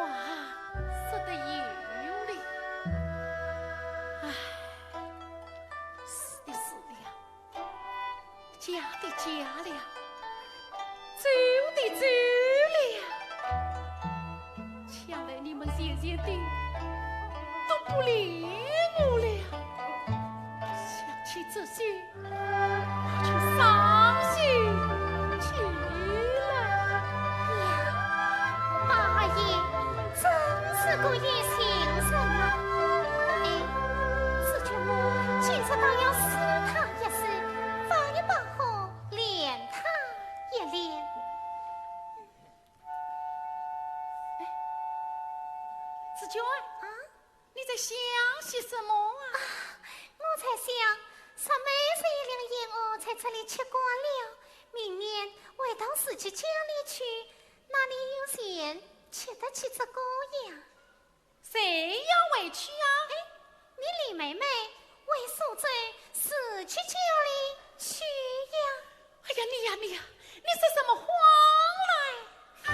说得有理。唉。 嫁的嫁了，走的走了，想来你们前前的都不理我了。想起这些，我就伤心极了。呀，八爷，真是个有心人啊！哎，紫鹃我今日倒要试探 也是，放一把火，炼他一炼。哎，紫鹃，啊？你在想些什么啊？啊，我在想，说妹子一两燕窝在这里吃惯了，明年回到自己家里去，哪里有闲吃得起这个呀？ 谁要回去啊？哎，你李妹妹回苏州自己家里去呀。哎呀，你呀，你呀，你说什么话来？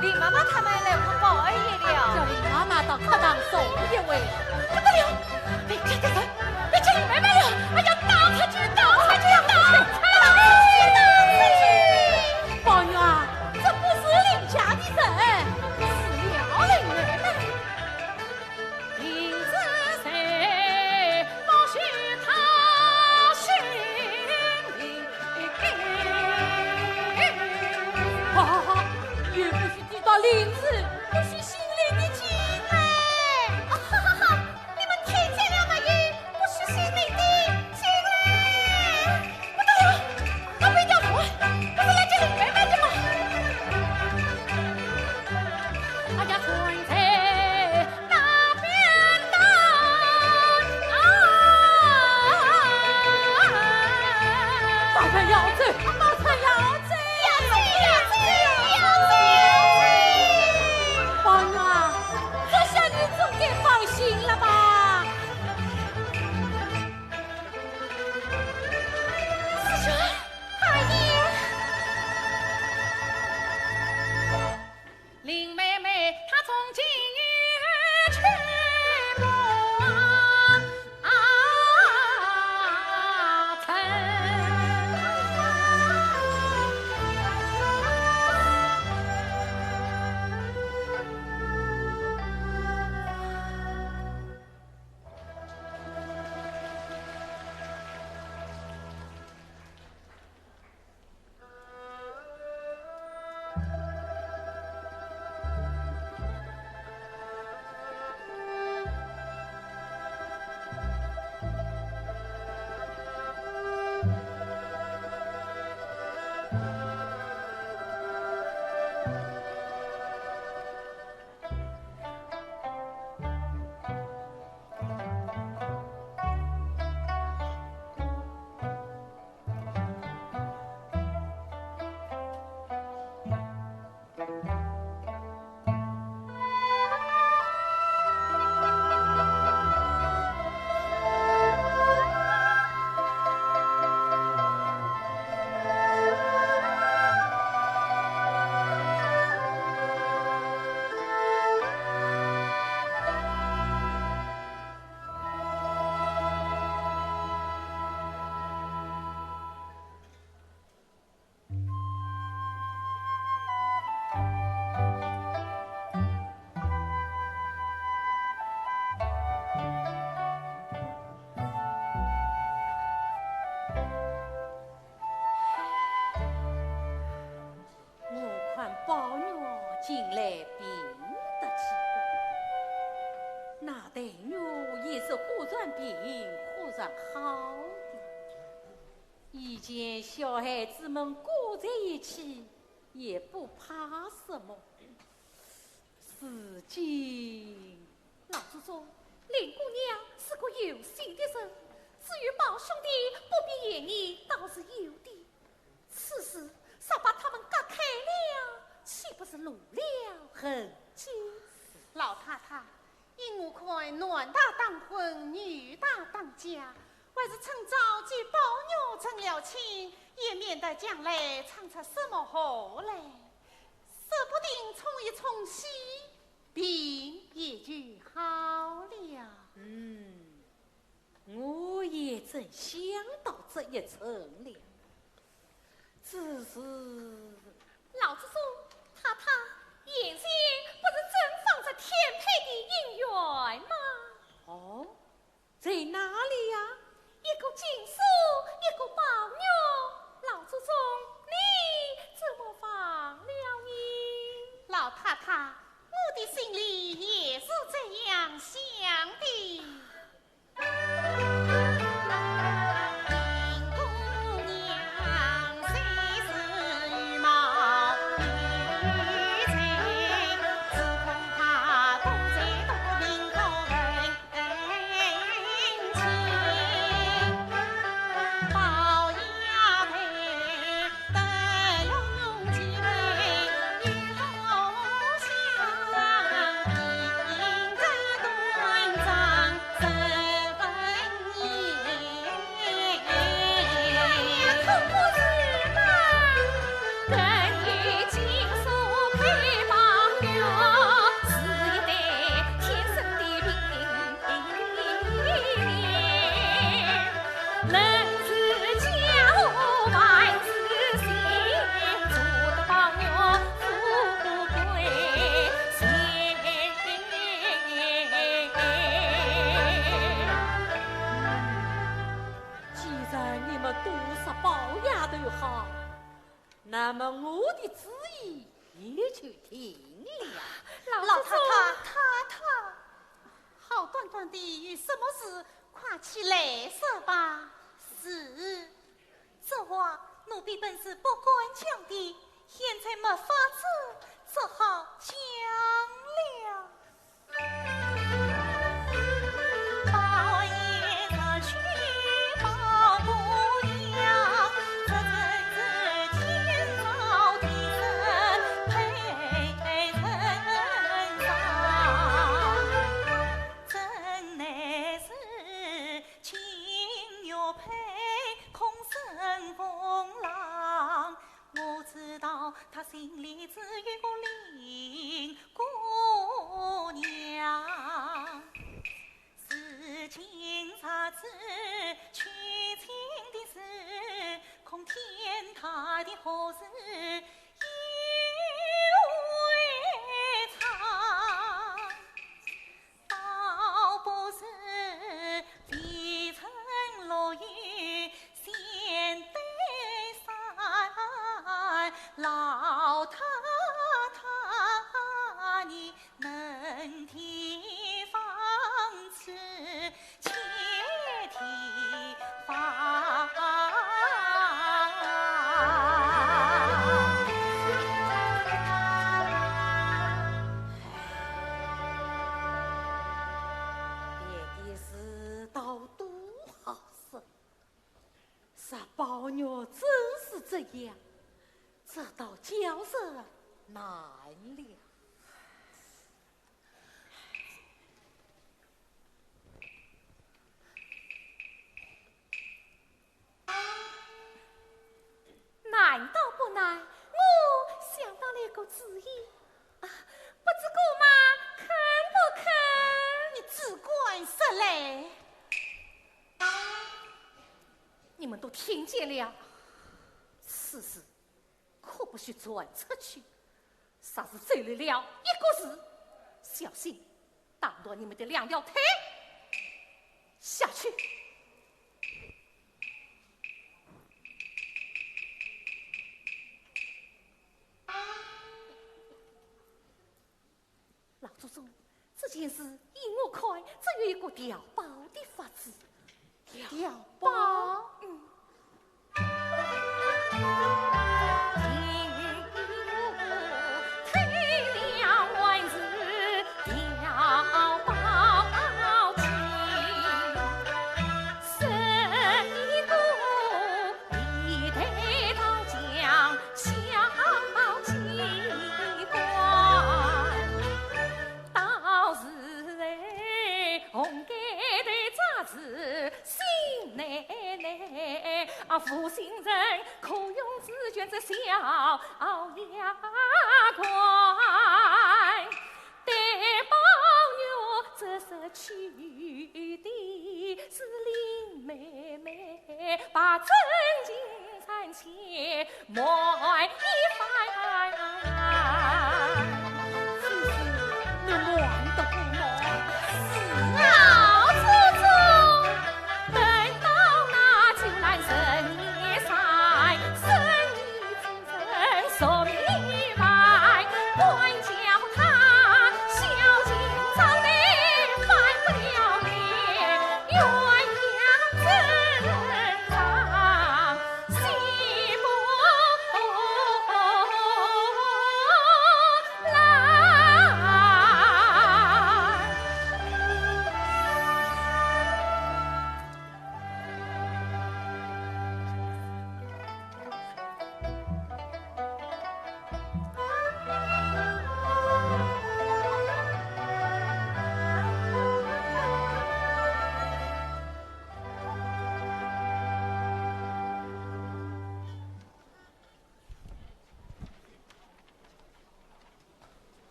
林妈妈他们来看宝二爷了。叫林妈妈到客堂坐一会。不得了，林家的人，林家林妹妹了！哎呀，打出去，打出去，打出去，打出去！宝玉啊，这不是林家的人，是林妹妹。 好，好，好，也不许提到林氏，不许姓林的进来。啊，好，好，好，你们听见了没有？不许姓林的进来。 不得了，那边家婆不是来接林妹妹的吗？哎呀，站在那边的啊！马上要走，马上要走，要走，要走，要走，要走！宝玉啊，这下你总该放心了吧？ 四叔，二爷。林妹妹她从今去不曾。我看宝玉近来病得奇怪，那黛玉也是忽然病，忽然好的。以前小孩子们裹在一起，也不怕什么。 如今，老祖宗，林姑娘是个有心的人，至于宝兄弟，不必言语，倒是有的。此事若把他们隔开了，岂不是露了痕迹？老太太，依我看，男大当婚，女大当嫁，还是趁早与宝玉成了亲，也免得将来闯出什么祸来。 说不定冲一冲喜，病也就好了。嗯，我也正想到这一层了。只是，老祖宗，太太，眼前不是正放着田佩的姻缘吗？哦， 在哪里呀？一个金锁，一个宝玉。老祖宗，你怎么忘了呢？老太太，我的心里也是这样想的。既然你们都说宝丫头好，那么我的主意也就定了。老祖宗。老太太，太太，好端端的有什么事，快起来说吧。是，这话奴婢本是不敢讲的，现在没法子，只好讲了。别的事倒都好说，说宝玉真是这样，这倒叫人难了。 难倒不难，我想到了一个主意，啊，不知姑妈肯不肯？你只管说来。你们都听见了，此事可不许传出去。 若是走漏了一个字，小心打断你们的两条腿。下去。老祖宗，这件事依我看，只有一个调包的法子。调包？嗯。 是啊，祖宗。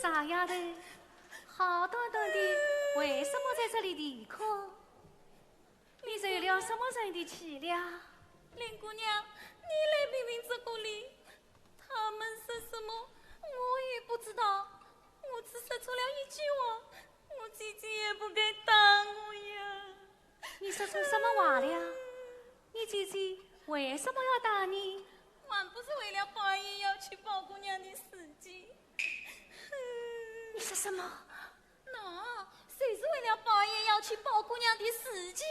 傻丫头，好端端的，为什么在这里啼哭？你受了什么人的气了？林姑娘，你来评评这个理。他们说什么，我也不知道。我只说错了一句话，我姐姐也不该打我呀。你说错什么话了？你姐姐为什么要打你？还不是为了宝二爷要娶宝姑娘的事情。你说什么？那，就是为了宝二爷要娶宝姑娘的事情。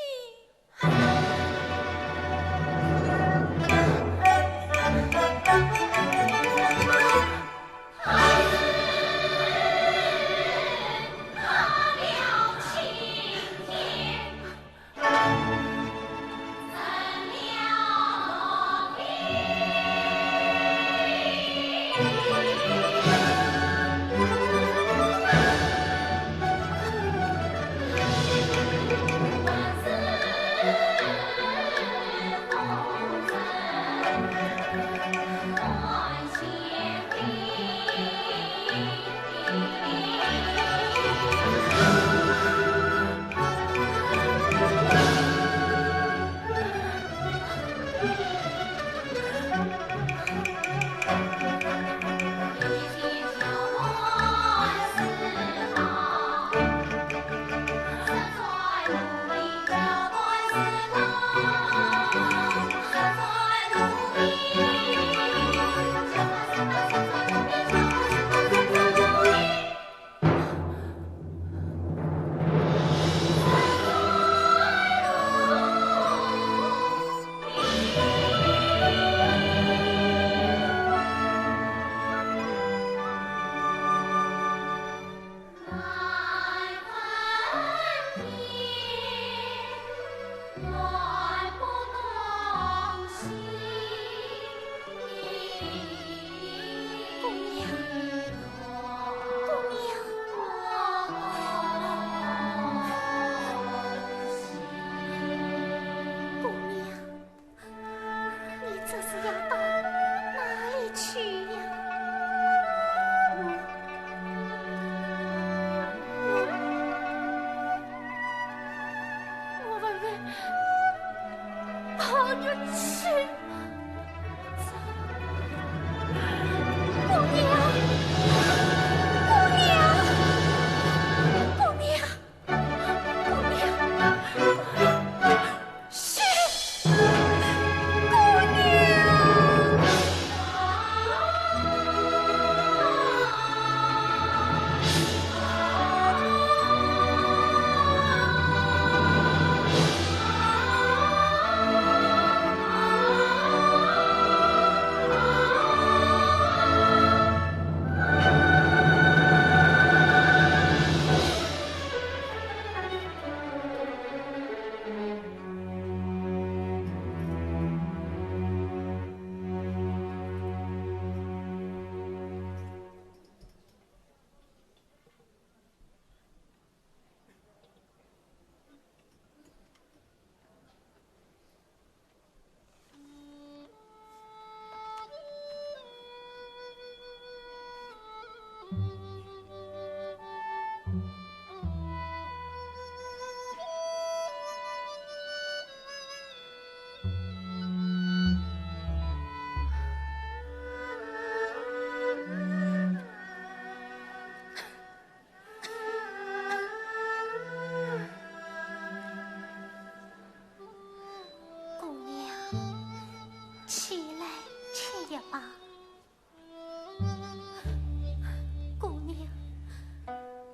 姑娘，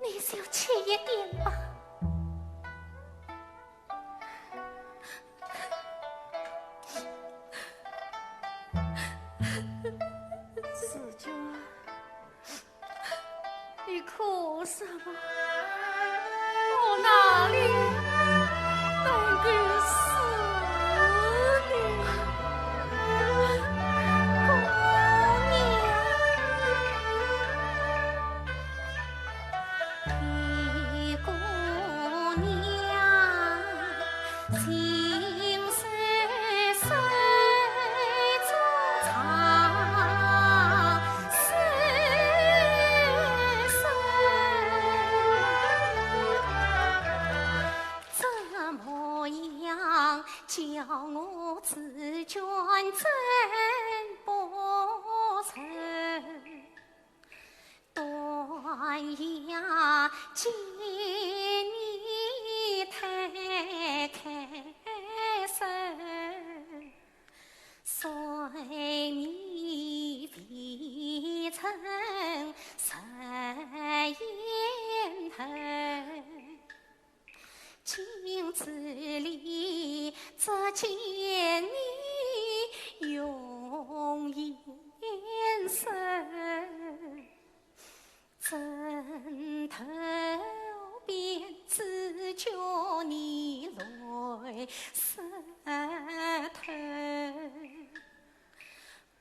你就轻一点吧。紫鹃，你哭什么？我哪里能够死呢？姑娘。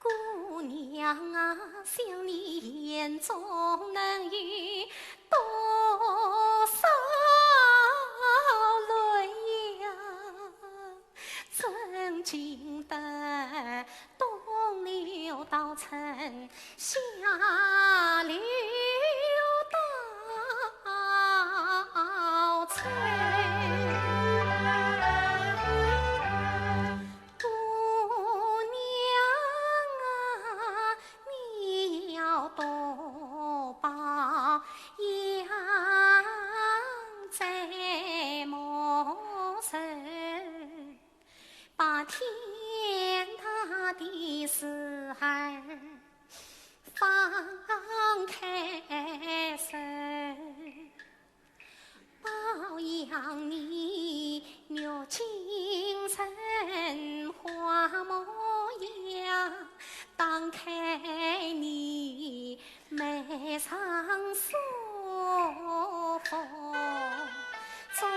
姑娘啊，想你眼中能有多少泪呀？真情的东流到春夏流到春。 姑娘啊，你要多保养在末日，把天大的事儿放开手。 保养你玉京城花模样，打开你眉上书房中。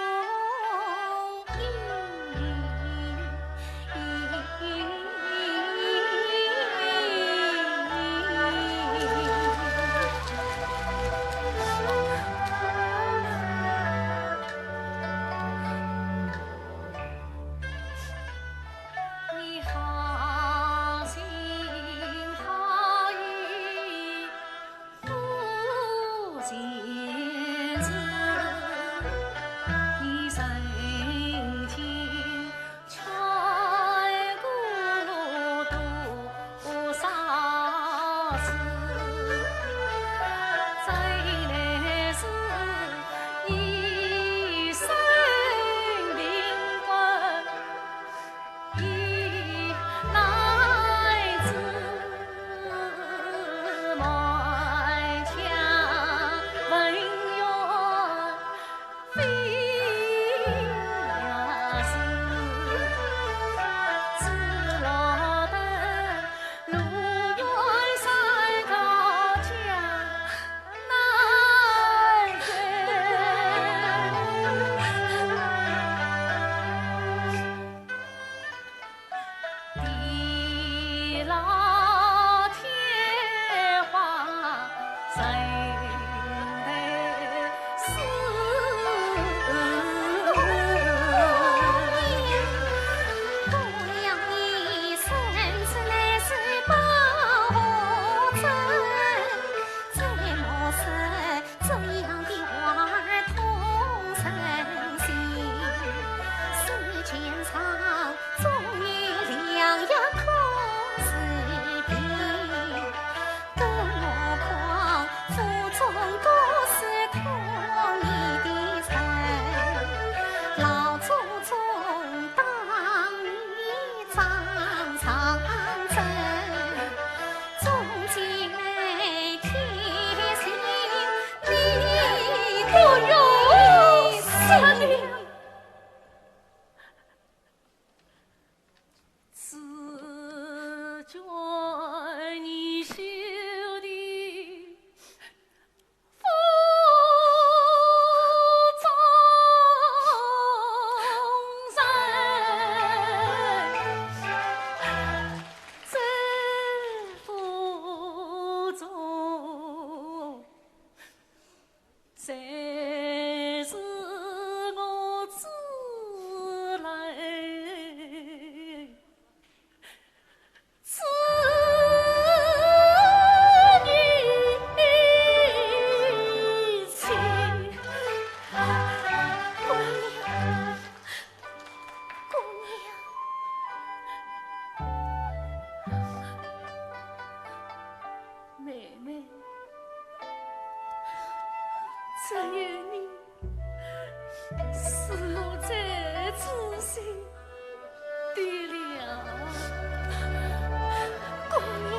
妹妹，只有你是我最知心的了。姑娘。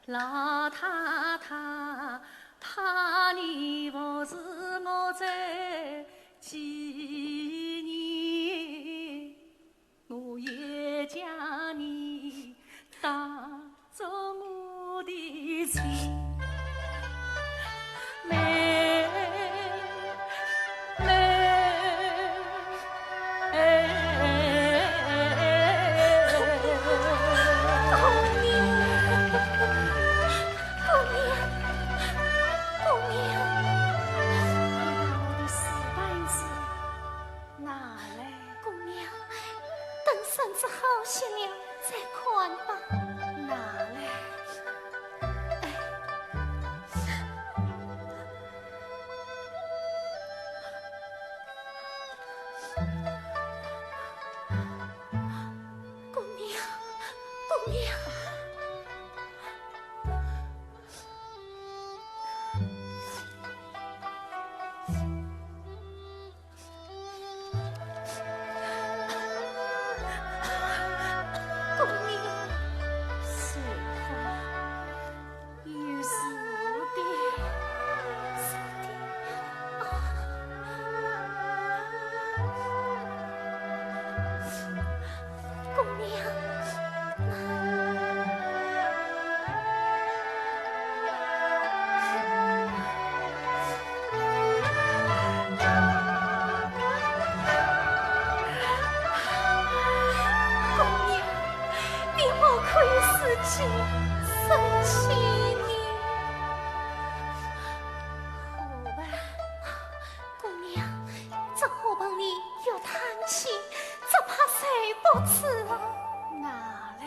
老太太，怕你不是我这几年，我也将你当作我的亲妹妹。 姑娘，姑娘，姑娘，你把我的死板子拿来。姑娘，等身子好些了再看吧。拿来。哎。 姑娘，姑娘。 姑娘。是的，有事的。是的。啊。姑娘。 姑娘，你不可以自己生气呢。好吧。姑娘，这花盆里有汤气，只怕受不住了。拿来。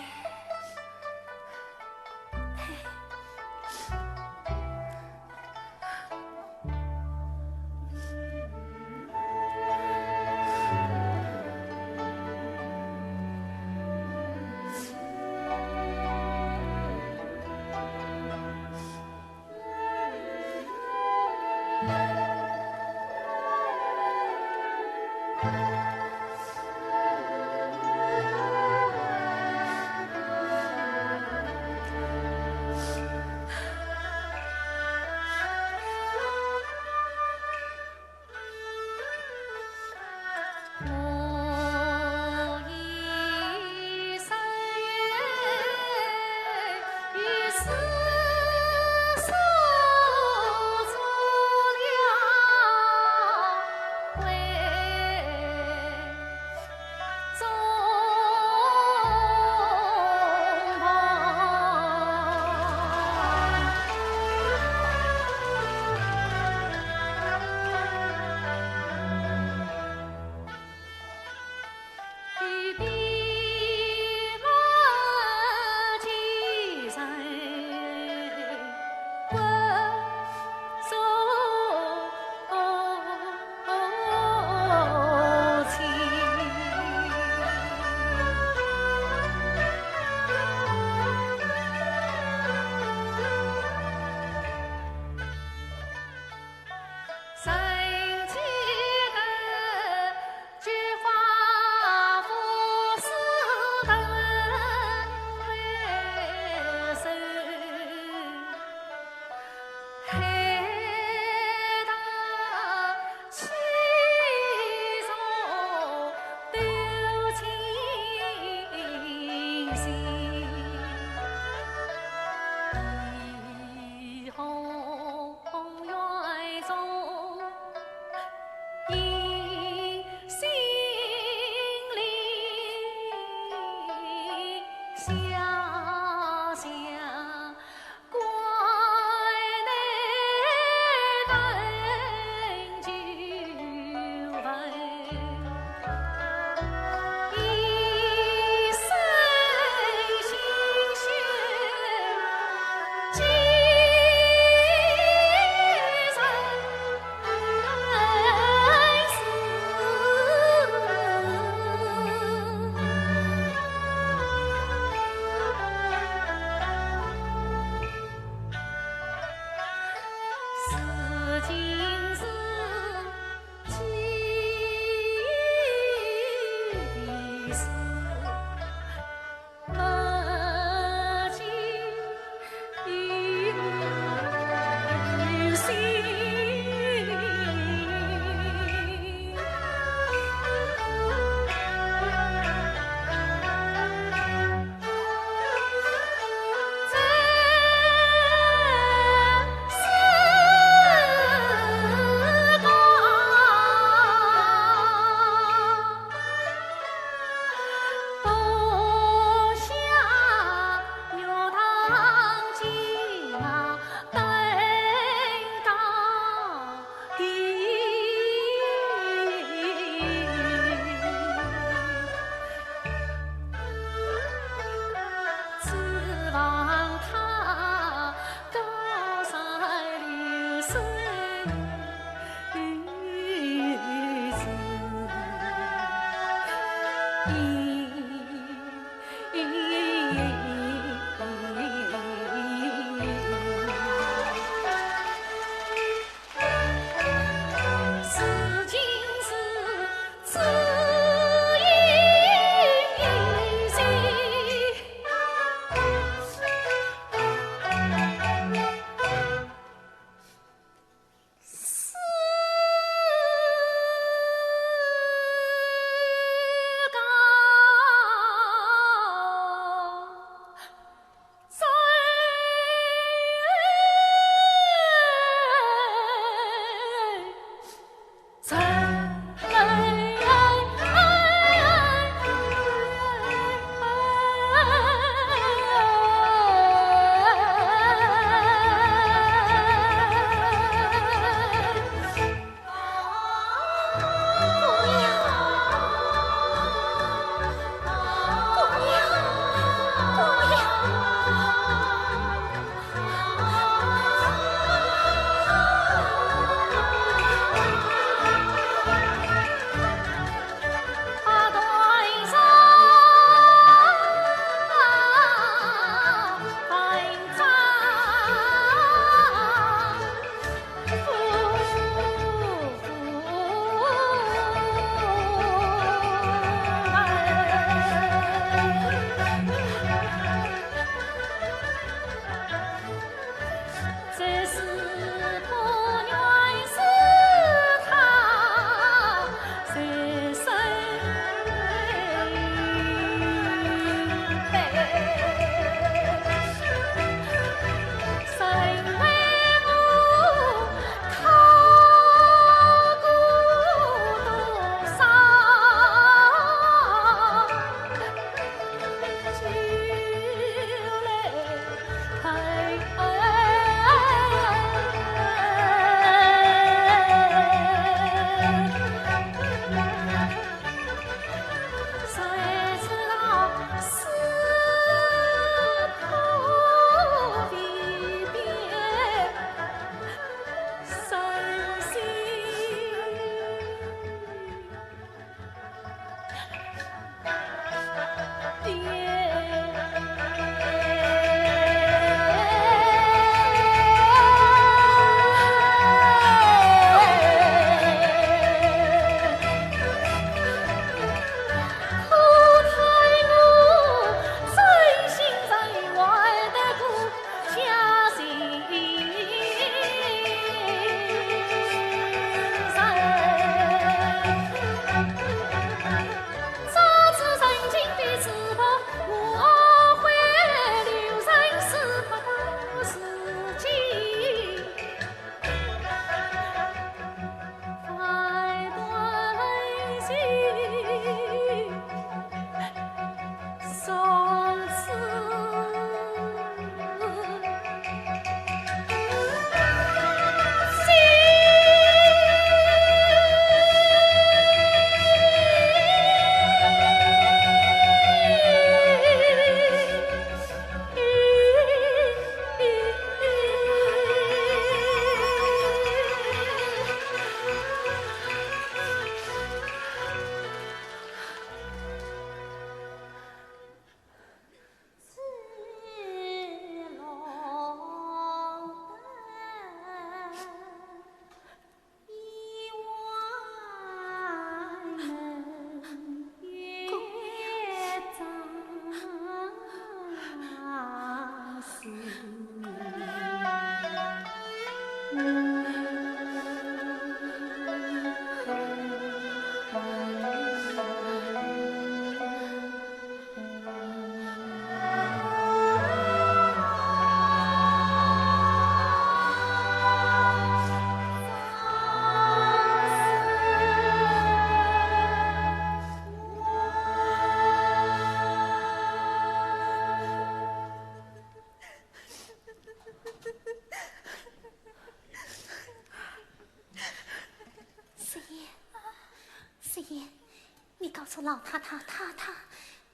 这老太太、太太、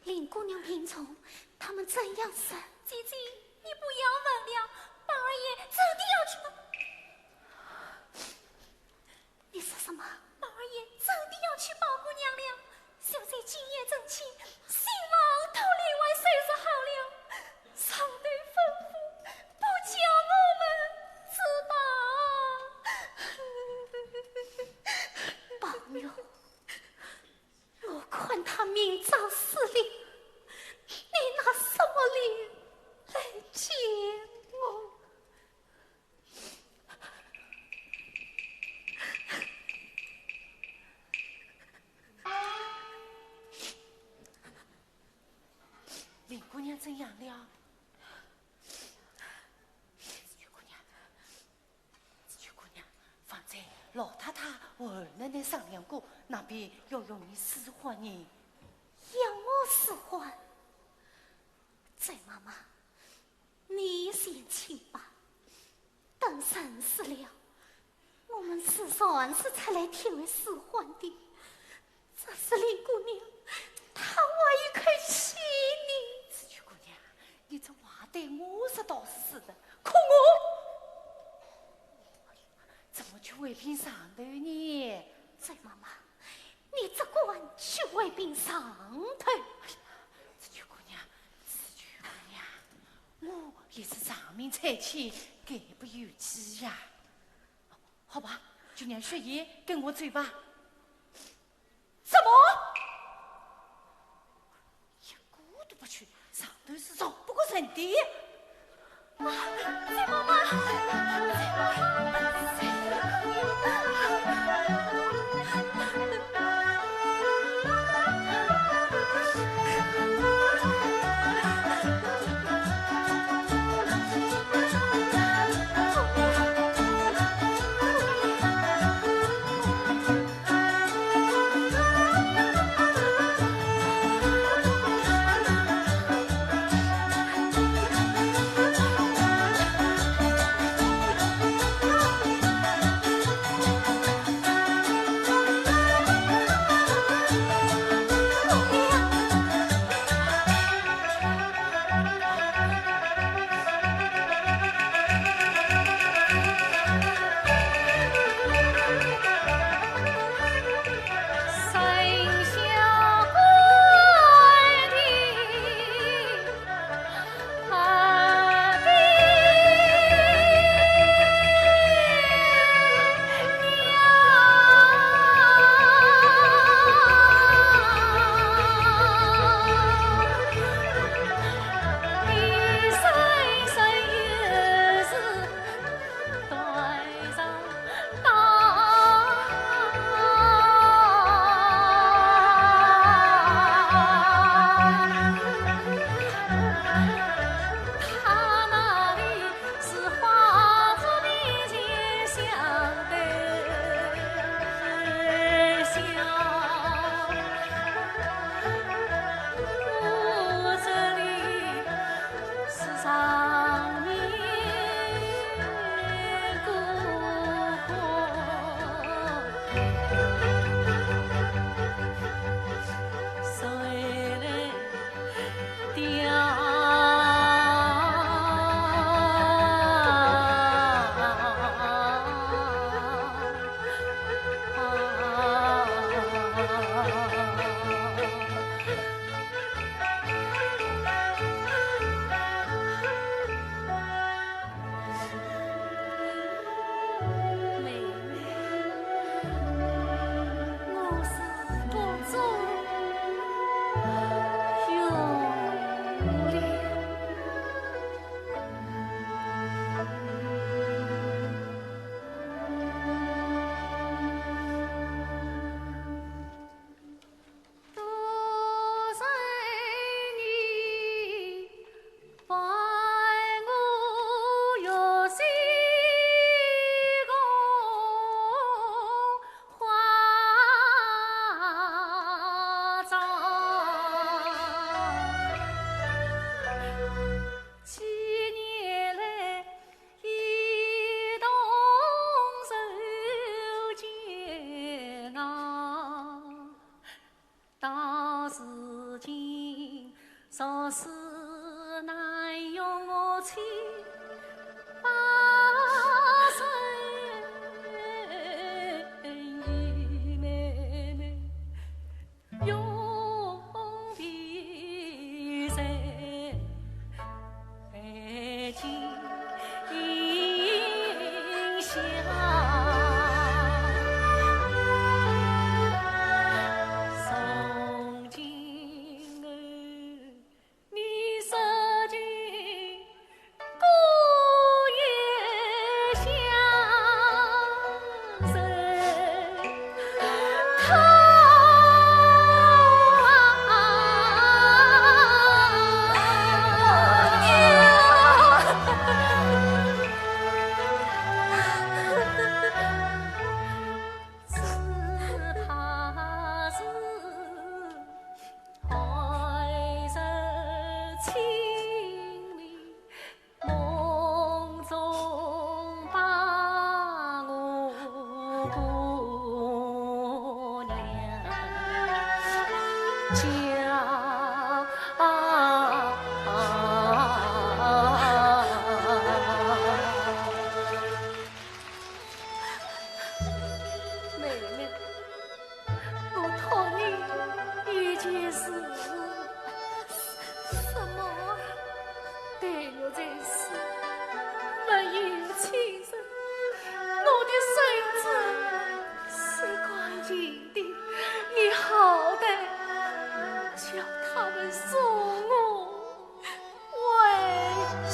林姑娘、品从，他们怎样说？姐姐，你不要问了，宝二爷真的要去报。你说什么？宝二爷真的要娶宝姑娘了，就在今夜正亲，新房头另外收拾好了，上头吩咐，不叫我们知道。宝玉，我看他明朝死了，你拿什么脸来见我？林姑娘怎样了？紫鹃姑娘，紫鹃姑娘，方才老太太和二奶奶商量过，那边要用你使唤呢。要我使唤？翟妈妈，你先去吧。等人死了，我们是船是才来替你使唤的。这是林姑娘，她还有口气呢。紫鹃姑娘，你这话对我说倒是是的，可我怎么去回禀上头呢？翟妈妈，你只管去回禀上头。哎呀，紫鹃姑娘，紫鹃姑娘，我也是上面差遣，概不由己呀。好吧，就让雪雁跟我走吧。什么？一个都不去，上头是饶不过人的。啊，翟妈妈，翟妈妈。朝思暮想我千百岁，妹妹永别在北京乡。从今后 你说起故也相思，他只怕是 爱人千里梦中把我姑娘叫。妹妹， 我托你一件事。什么？待我在世，没有亲人，我的身子是块田地，你好歹叫他们送我 回去。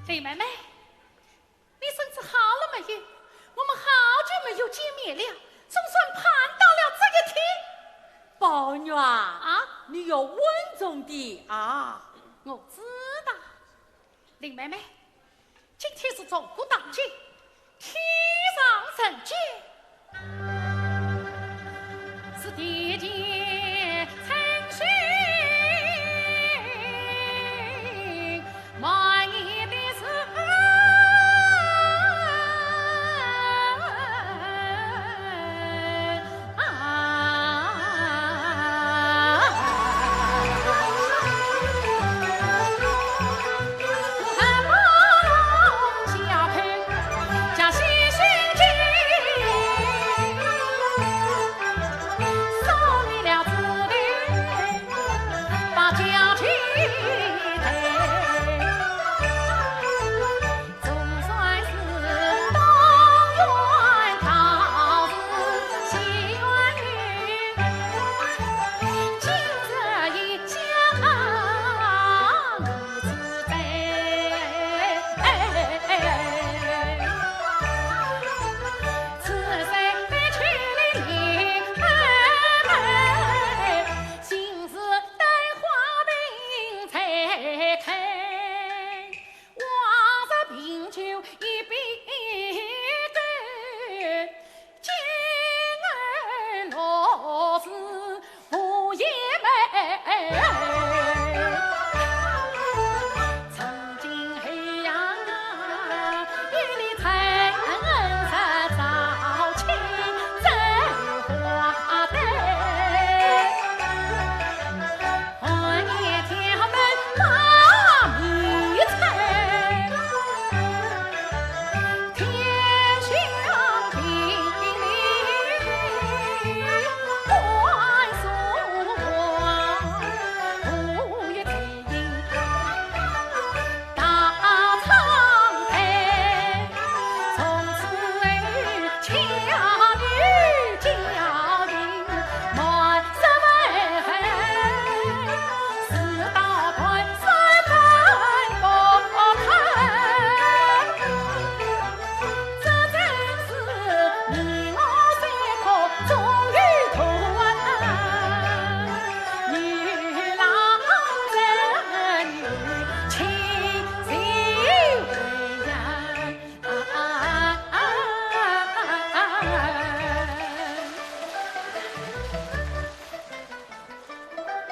林妹妹，你身子好了没有？我们好久没有见面了，总算盼到了这一天。宝玉啊，啊？你要稳重点啊。我知道。林妹妹，今天是中鼓当节，天上人间，是地间春水满溢的时候。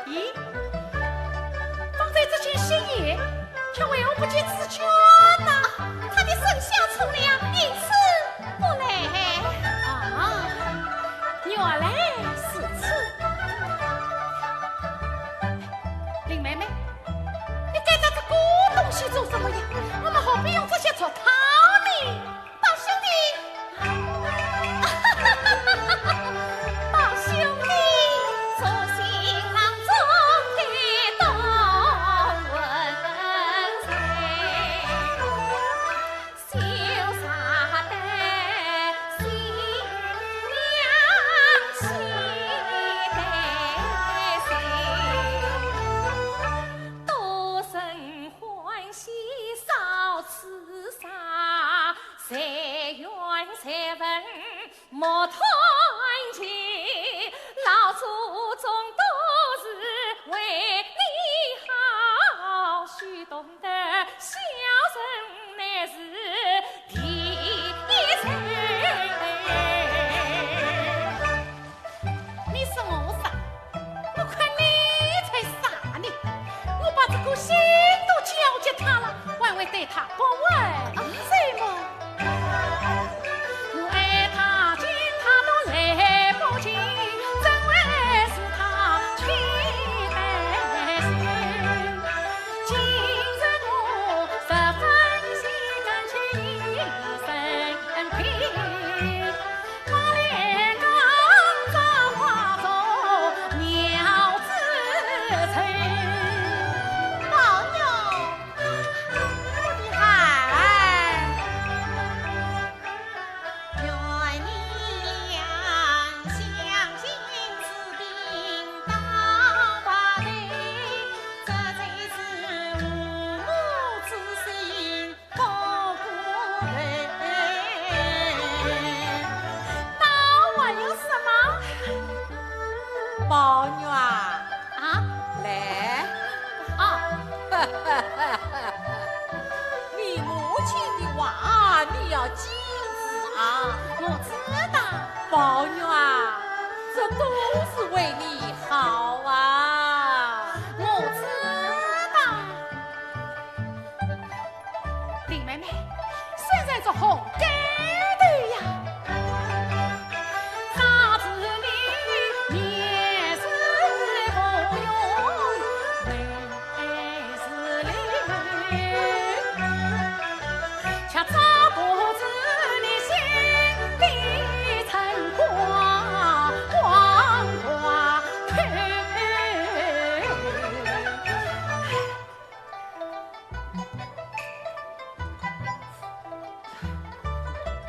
咦，方才这件新鞋，却为何不见紫鹃呢？她的身下出了，因此不来。啊，原来如此。林妹妹，你带着这个东西做什么呀？我们何必用这些做套呢？ 宝兄弟，宝兄弟，做新郎中的多恩人，羞煞得新娘喜得心。 多生欢喜少痴傻，谁怨谁恨莫谈情。老祖宗都是为你好，须懂得孝顺乃是第一孝。 你说我傻，我看你才傻呢。我把这个心都交给他了，还会对他不温柔吗？我爱他，敬他都来不及，怎会是他气得心？今日我十分心甘情愿生病。 宝玉，我的孩儿。我知道。宝玉啊，这都是为你好啊。我知道。林妹妹，身上着红盖头呀。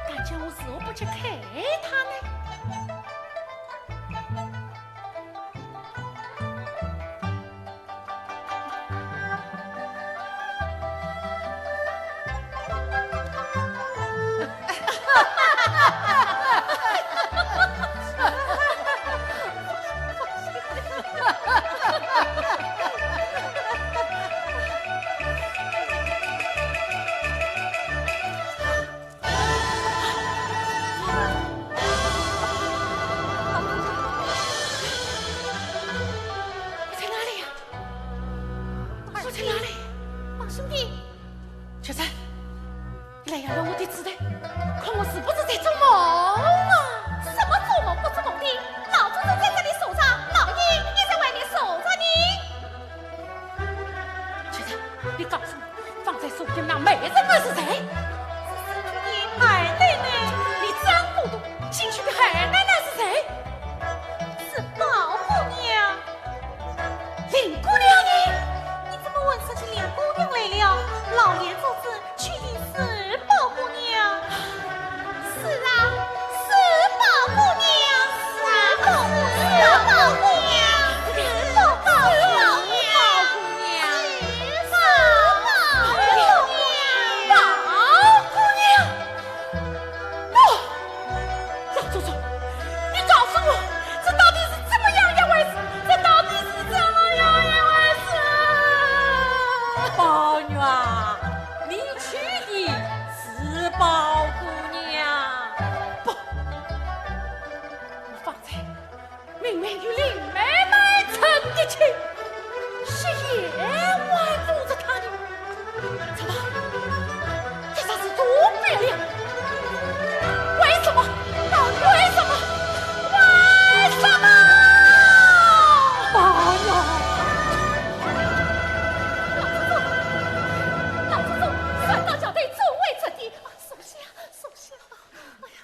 但叫我如何不去看他呢？我在哪里呀？我在哪里？宝兄弟，秋珍，你来摇摇我的指头，看我是不是在做梦啊？什么做梦不做梦的？老祖宗在这里守着，老爷也在外面守着呢。秋珍，你告诉我， 放在树林那美人儿是谁？是新娶的二奶奶。你真糊涂，新娶的二奶奶是谁？是宝姑娘。林姑娘呢？你怎么问起林姑娘来了？老爷做主，娶的是宝姑娘。是啊，是宝姑娘。是啊，是宝姑娘。是宝姑娘。是宝姑娘。 是宝，宝姑娘。不，老祖宗，你告诉我，这到底是怎么样一回事？这到底是怎么样一回事？宝玉啊，你娶的是宝姑娘。不，我方才 明明与林妹妹成的亲，是谁挽留着她的？怎么，这下是都变了？为什么？为什么？为什么？哎呀！老祖宗，老祖宗，三道交代，众位子弟，啊，收下，收下。哎呀，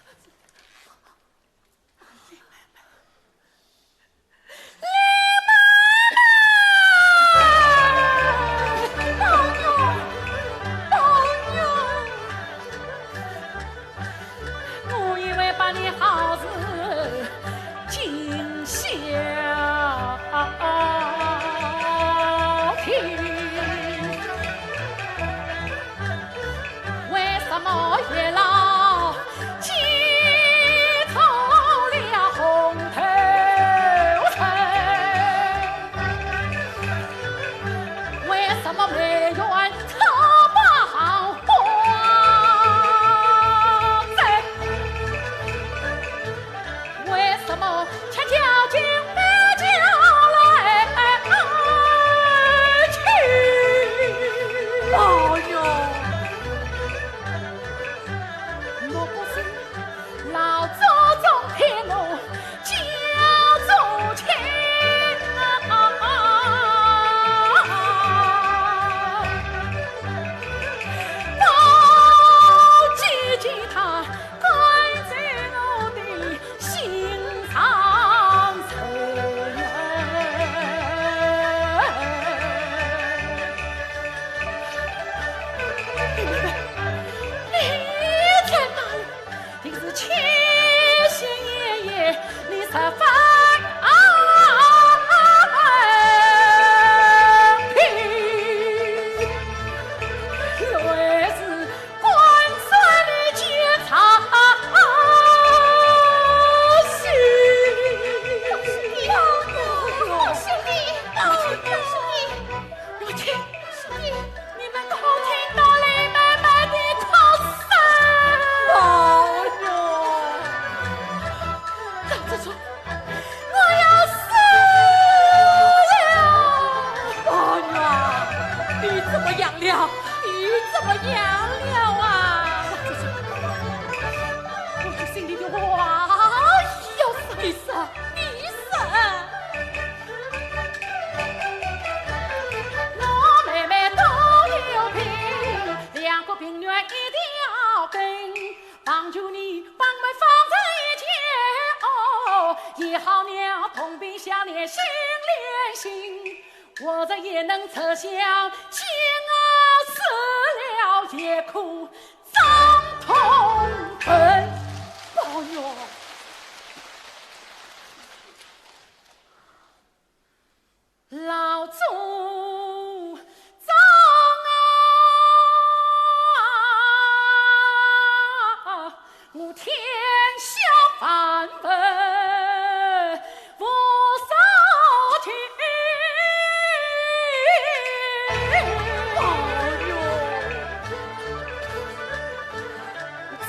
林妹妹。 林妹妹！宝玉，宝玉，我以为把你好事尽孝听，为什么月老 见透了红头绳，为什么梅园草把花针？为什么恰恰将爱情来去？哎呦！ 莫不是老祖宗骗我家族亲啊？宝姐姐她关在我的心上头。你在哪里？ 定是千岁爷爷，你十分平，原是官船的奸贼。你们可听到林妹妹的哭声？哎呦！你怎么样了啊？我这心里的话要说，你说，你说。我妹妹都有病，两个病源一条根，望求你帮忙方子一解哦，医好了痛病，想念心连心。 我这也能吃香，煎熬死了也苦，伤痛恨。宝玉，老祖宗啊！ 我天下万物无所求。哎呦，只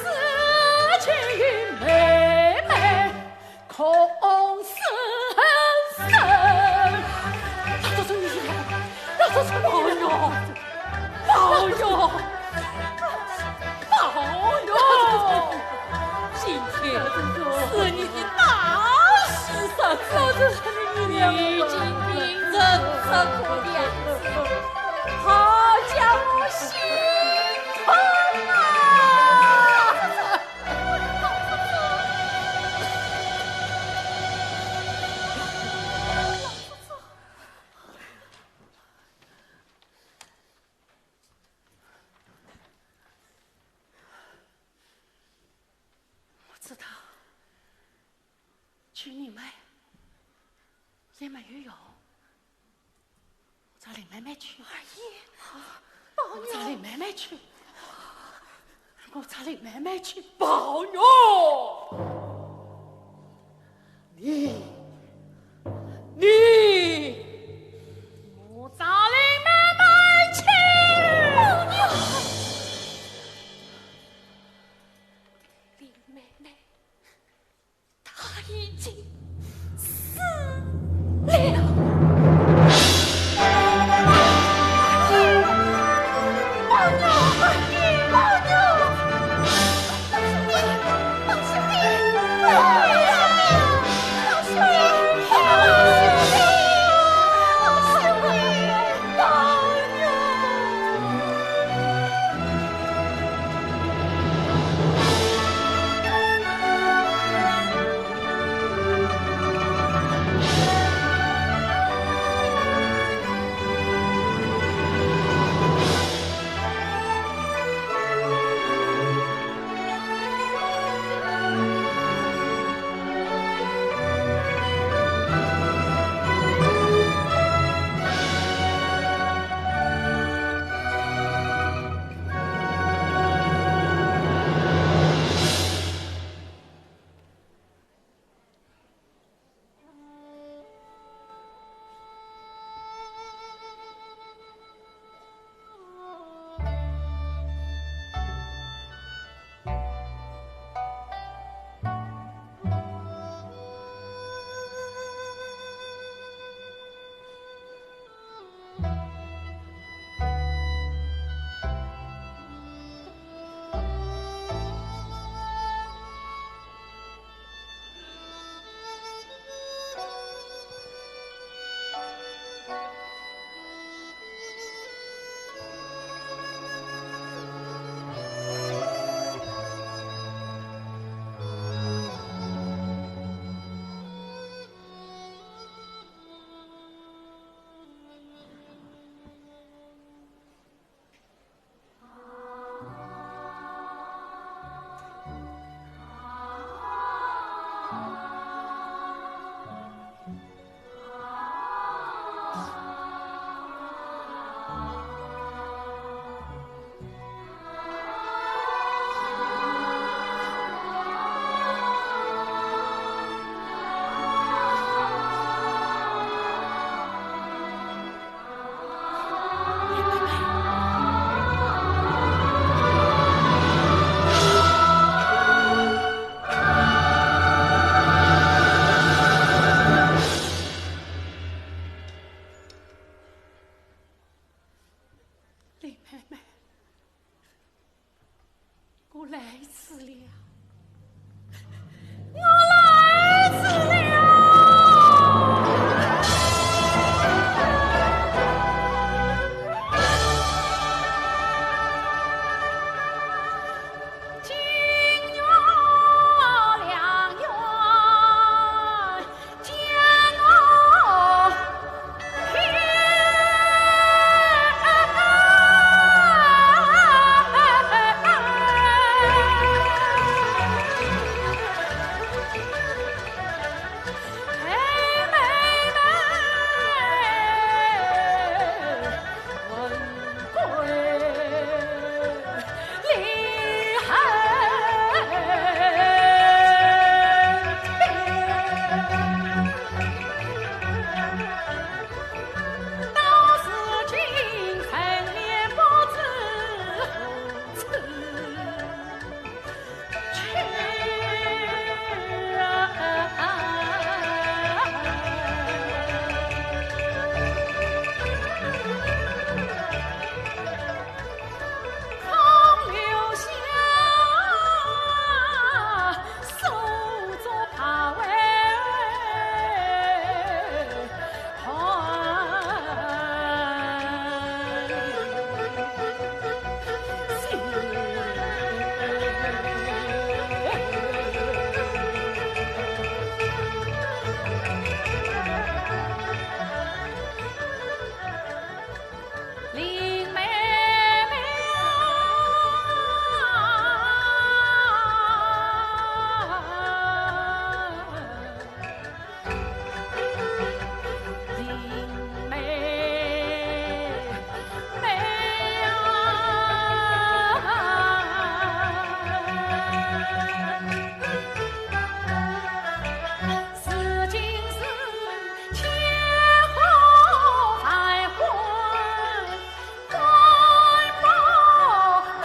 见妹妹空失神。老祖宗，你是谁？老祖宗，你是谁？哎呦，哎呦。 宝玉，今天是你的大喜日子，你已经病成这个样子，好叫我心痛啊！ 我知道，求你们也没有用。我找林妹妹去。二爷，宝玉。我找林妹妹去。我找林妹妹去。宝玉，你，你，我找林妹妹去。宝玉。 林妹妹，她已经死了。来迟了，我来迟了。金钧、梁钧， 林妹妹啊，林妹妹啊，如今是 千花万花，关不关？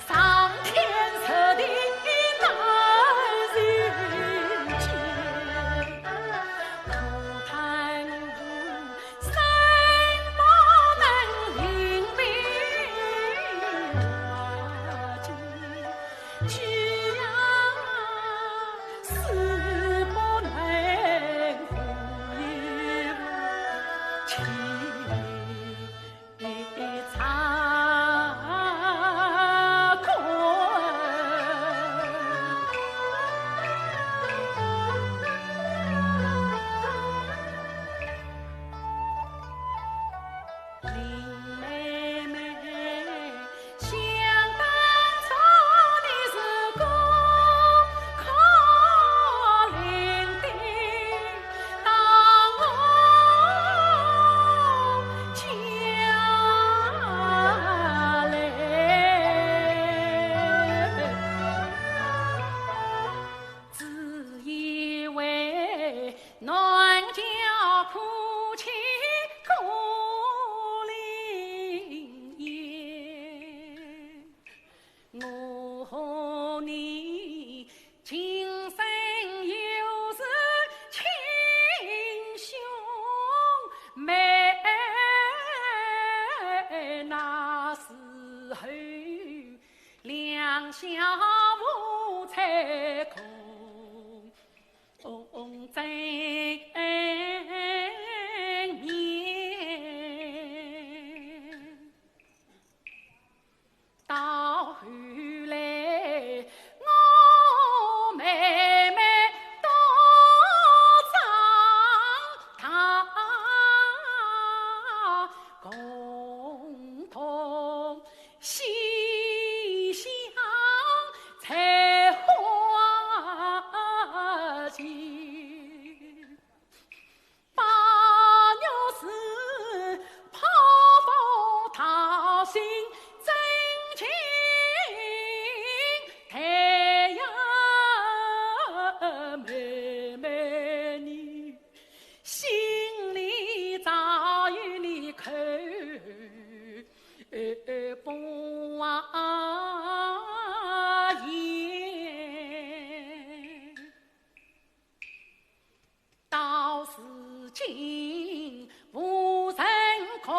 上天入地难寻间，可叹 林妹妹，想当初你是孤苦伶仃，到我家来，只因为 男家苦妻孤伶也，我和你今生又是亲兄妹，那时候两小无猜空 红尘缘。到后来，我妹妹多长大，共同 西厢采花情。八月是炮火大声震惊，太阳妹妹你 心里早有你口风啊言。到如今无人可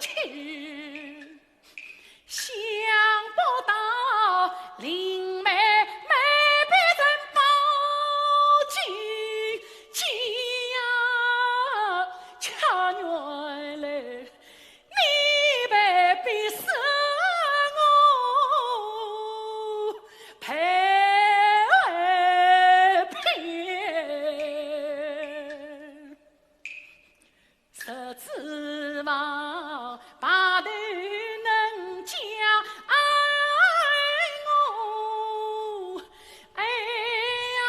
去，想不到林妹妹被人抱进家，家园里，你被逼死我陪陪。 实指望白头能将爱我，哎呀，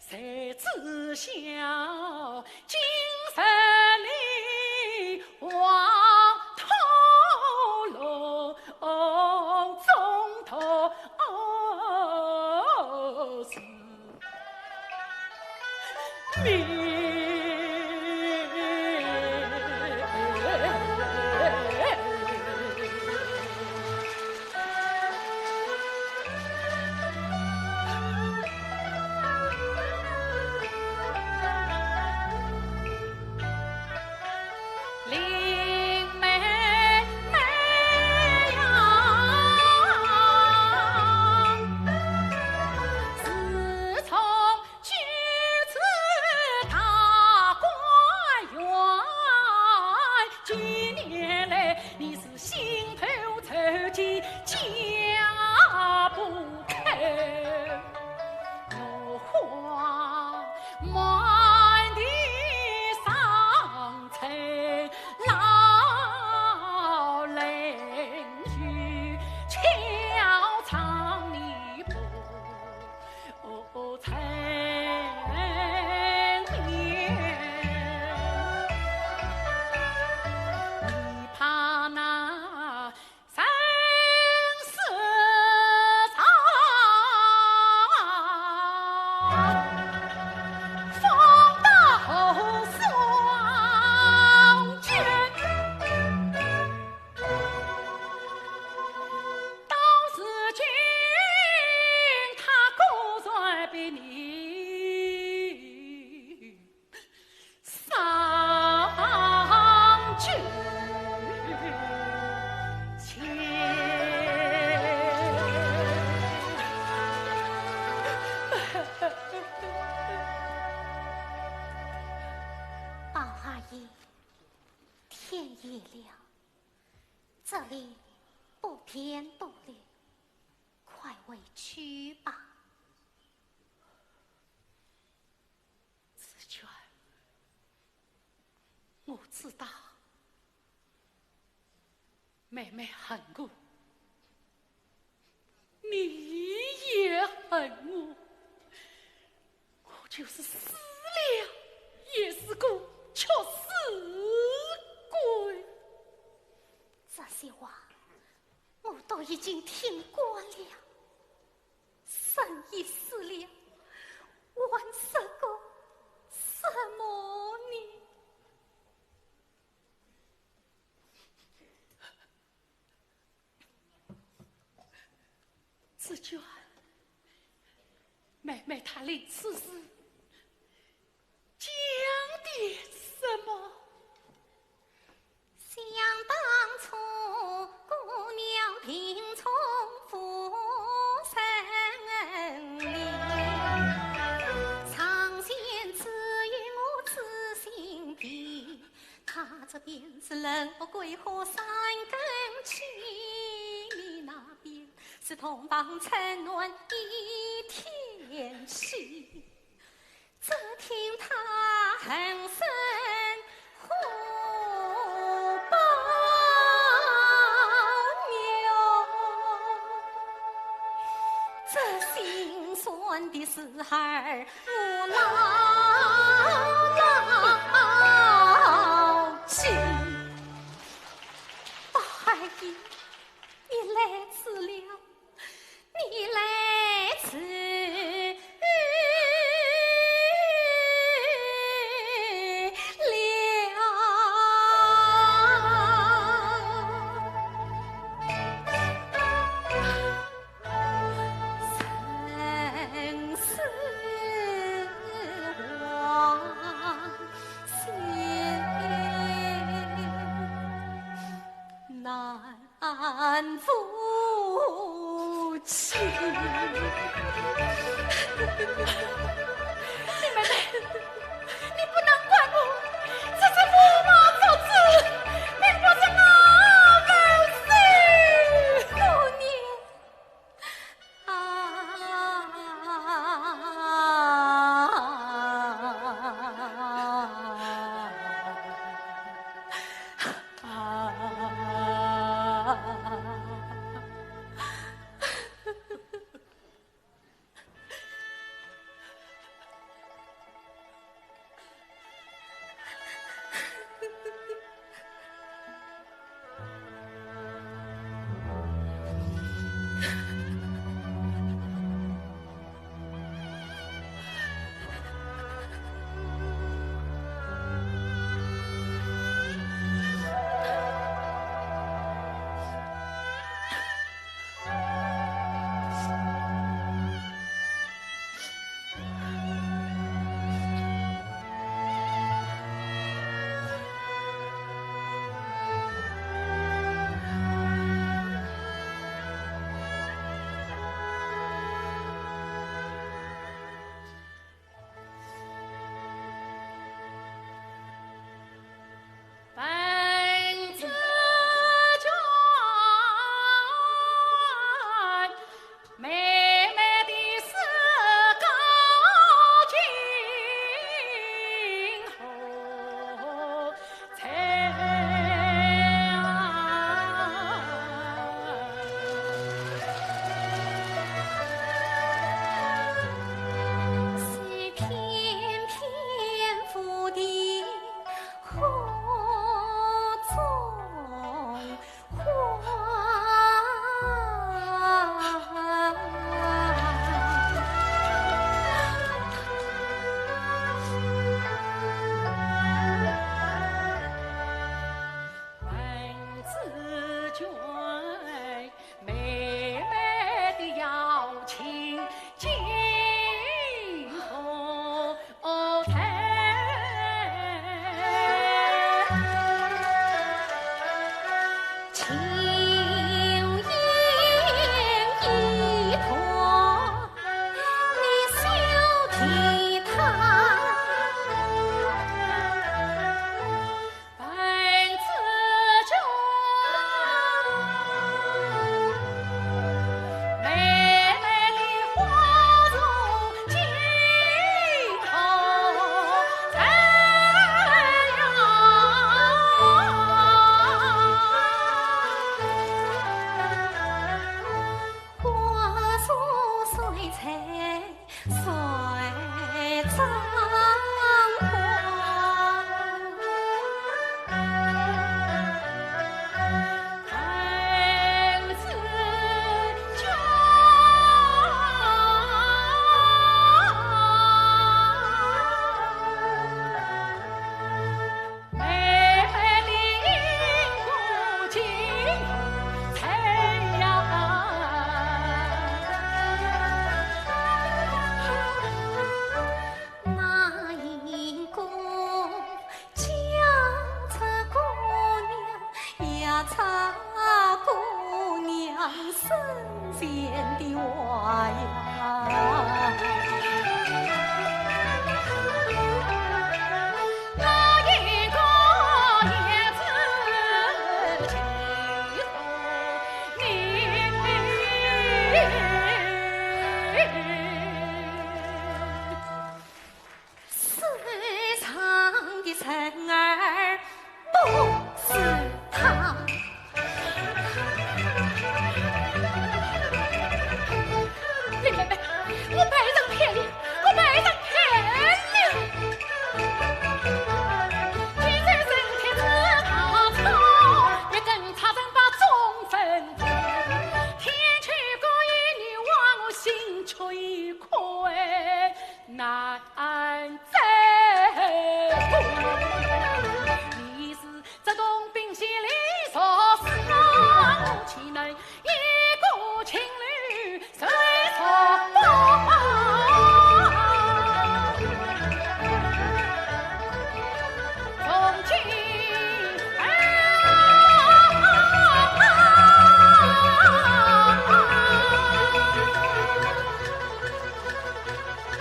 谁知晓今日里黄土路 中途是命。 林妹妹呀，自从举止大观园，几年来你是心头愁结家不开。 落花满地伤春老人去，敲窗你不成眠。你怕那 生死簿，放到双肩。到如今，他果然比你 上九千。宝二爷，天夜了，这里不便多留，快回去吧。 紫鹃，我知道妹妹恨我，你也恨我，我就是死了也是个屈死鬼。这些话我都已经听惯了。 人已死了，还说个什么呢？紫鹃，妹妹她临死时 讲点什么？想当初，姑娘病重夫人离，床前只有我知心病。她这边是冷落桂花三更起，你那边是洞房春暖一天稀。 只听她哼声呼保命，这心酸的事儿我牢牢记。宝二爷，你来迟了。 你来迟了。生死那银鼓叫着姑娘，呀，唱姑娘身前的话呀。世上的人儿不是他。林妹妹，我被人骗了，我被人骗了。天在人天之大错，一根插针把中分开。天去过一女娃，我心却已快。 难再活。你是浙东宾县李若思，岂能一个情侣睡床？从今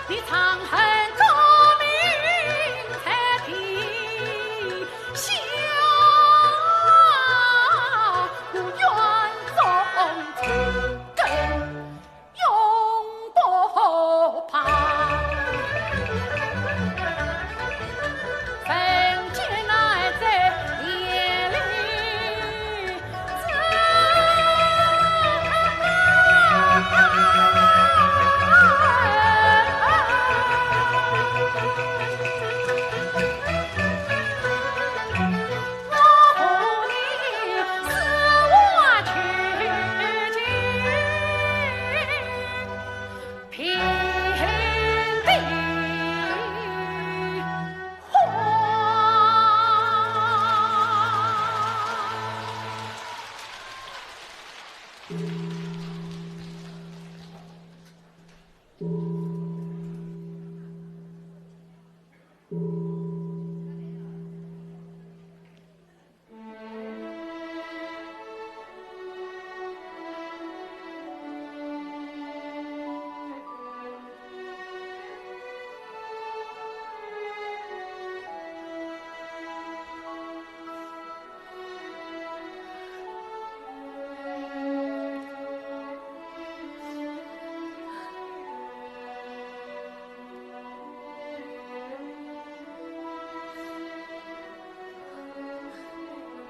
你长恨功名在地下，我愿忠臣更永不怕。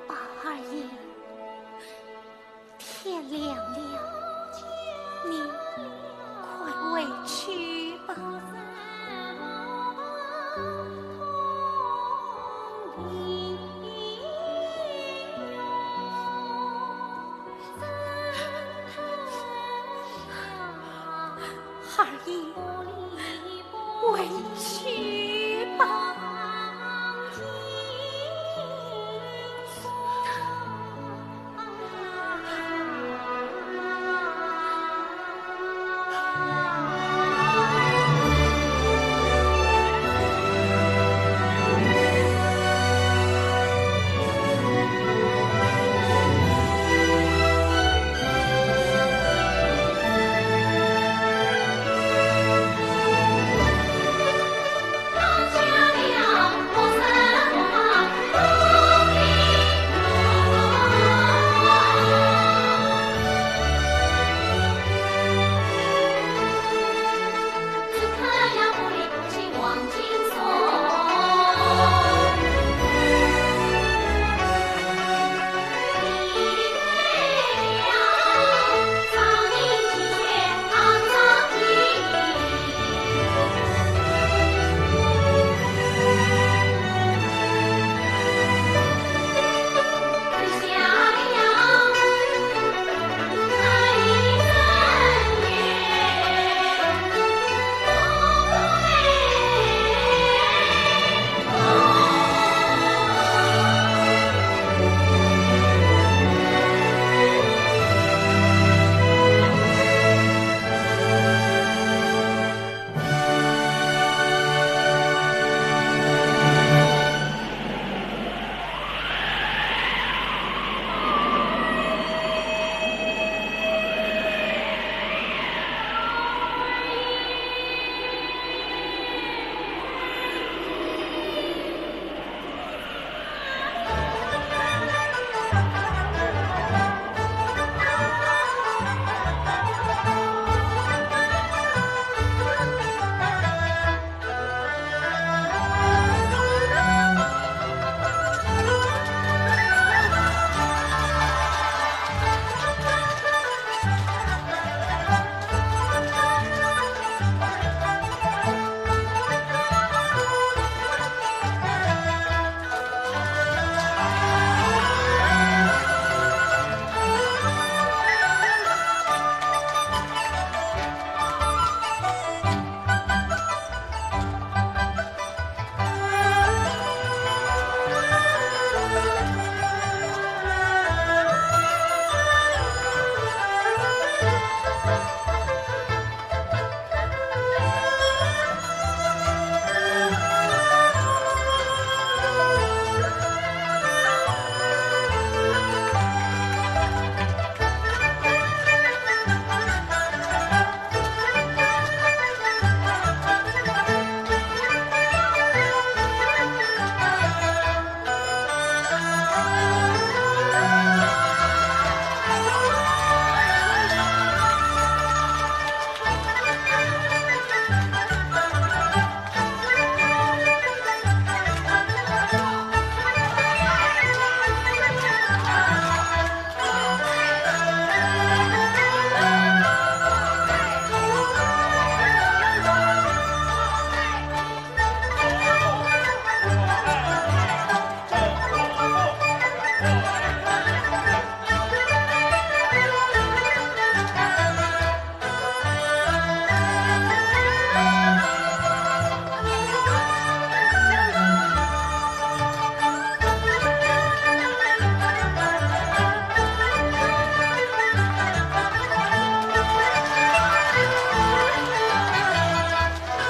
宝二爷，天亮了，你快回去吧。 二爷，回去吧。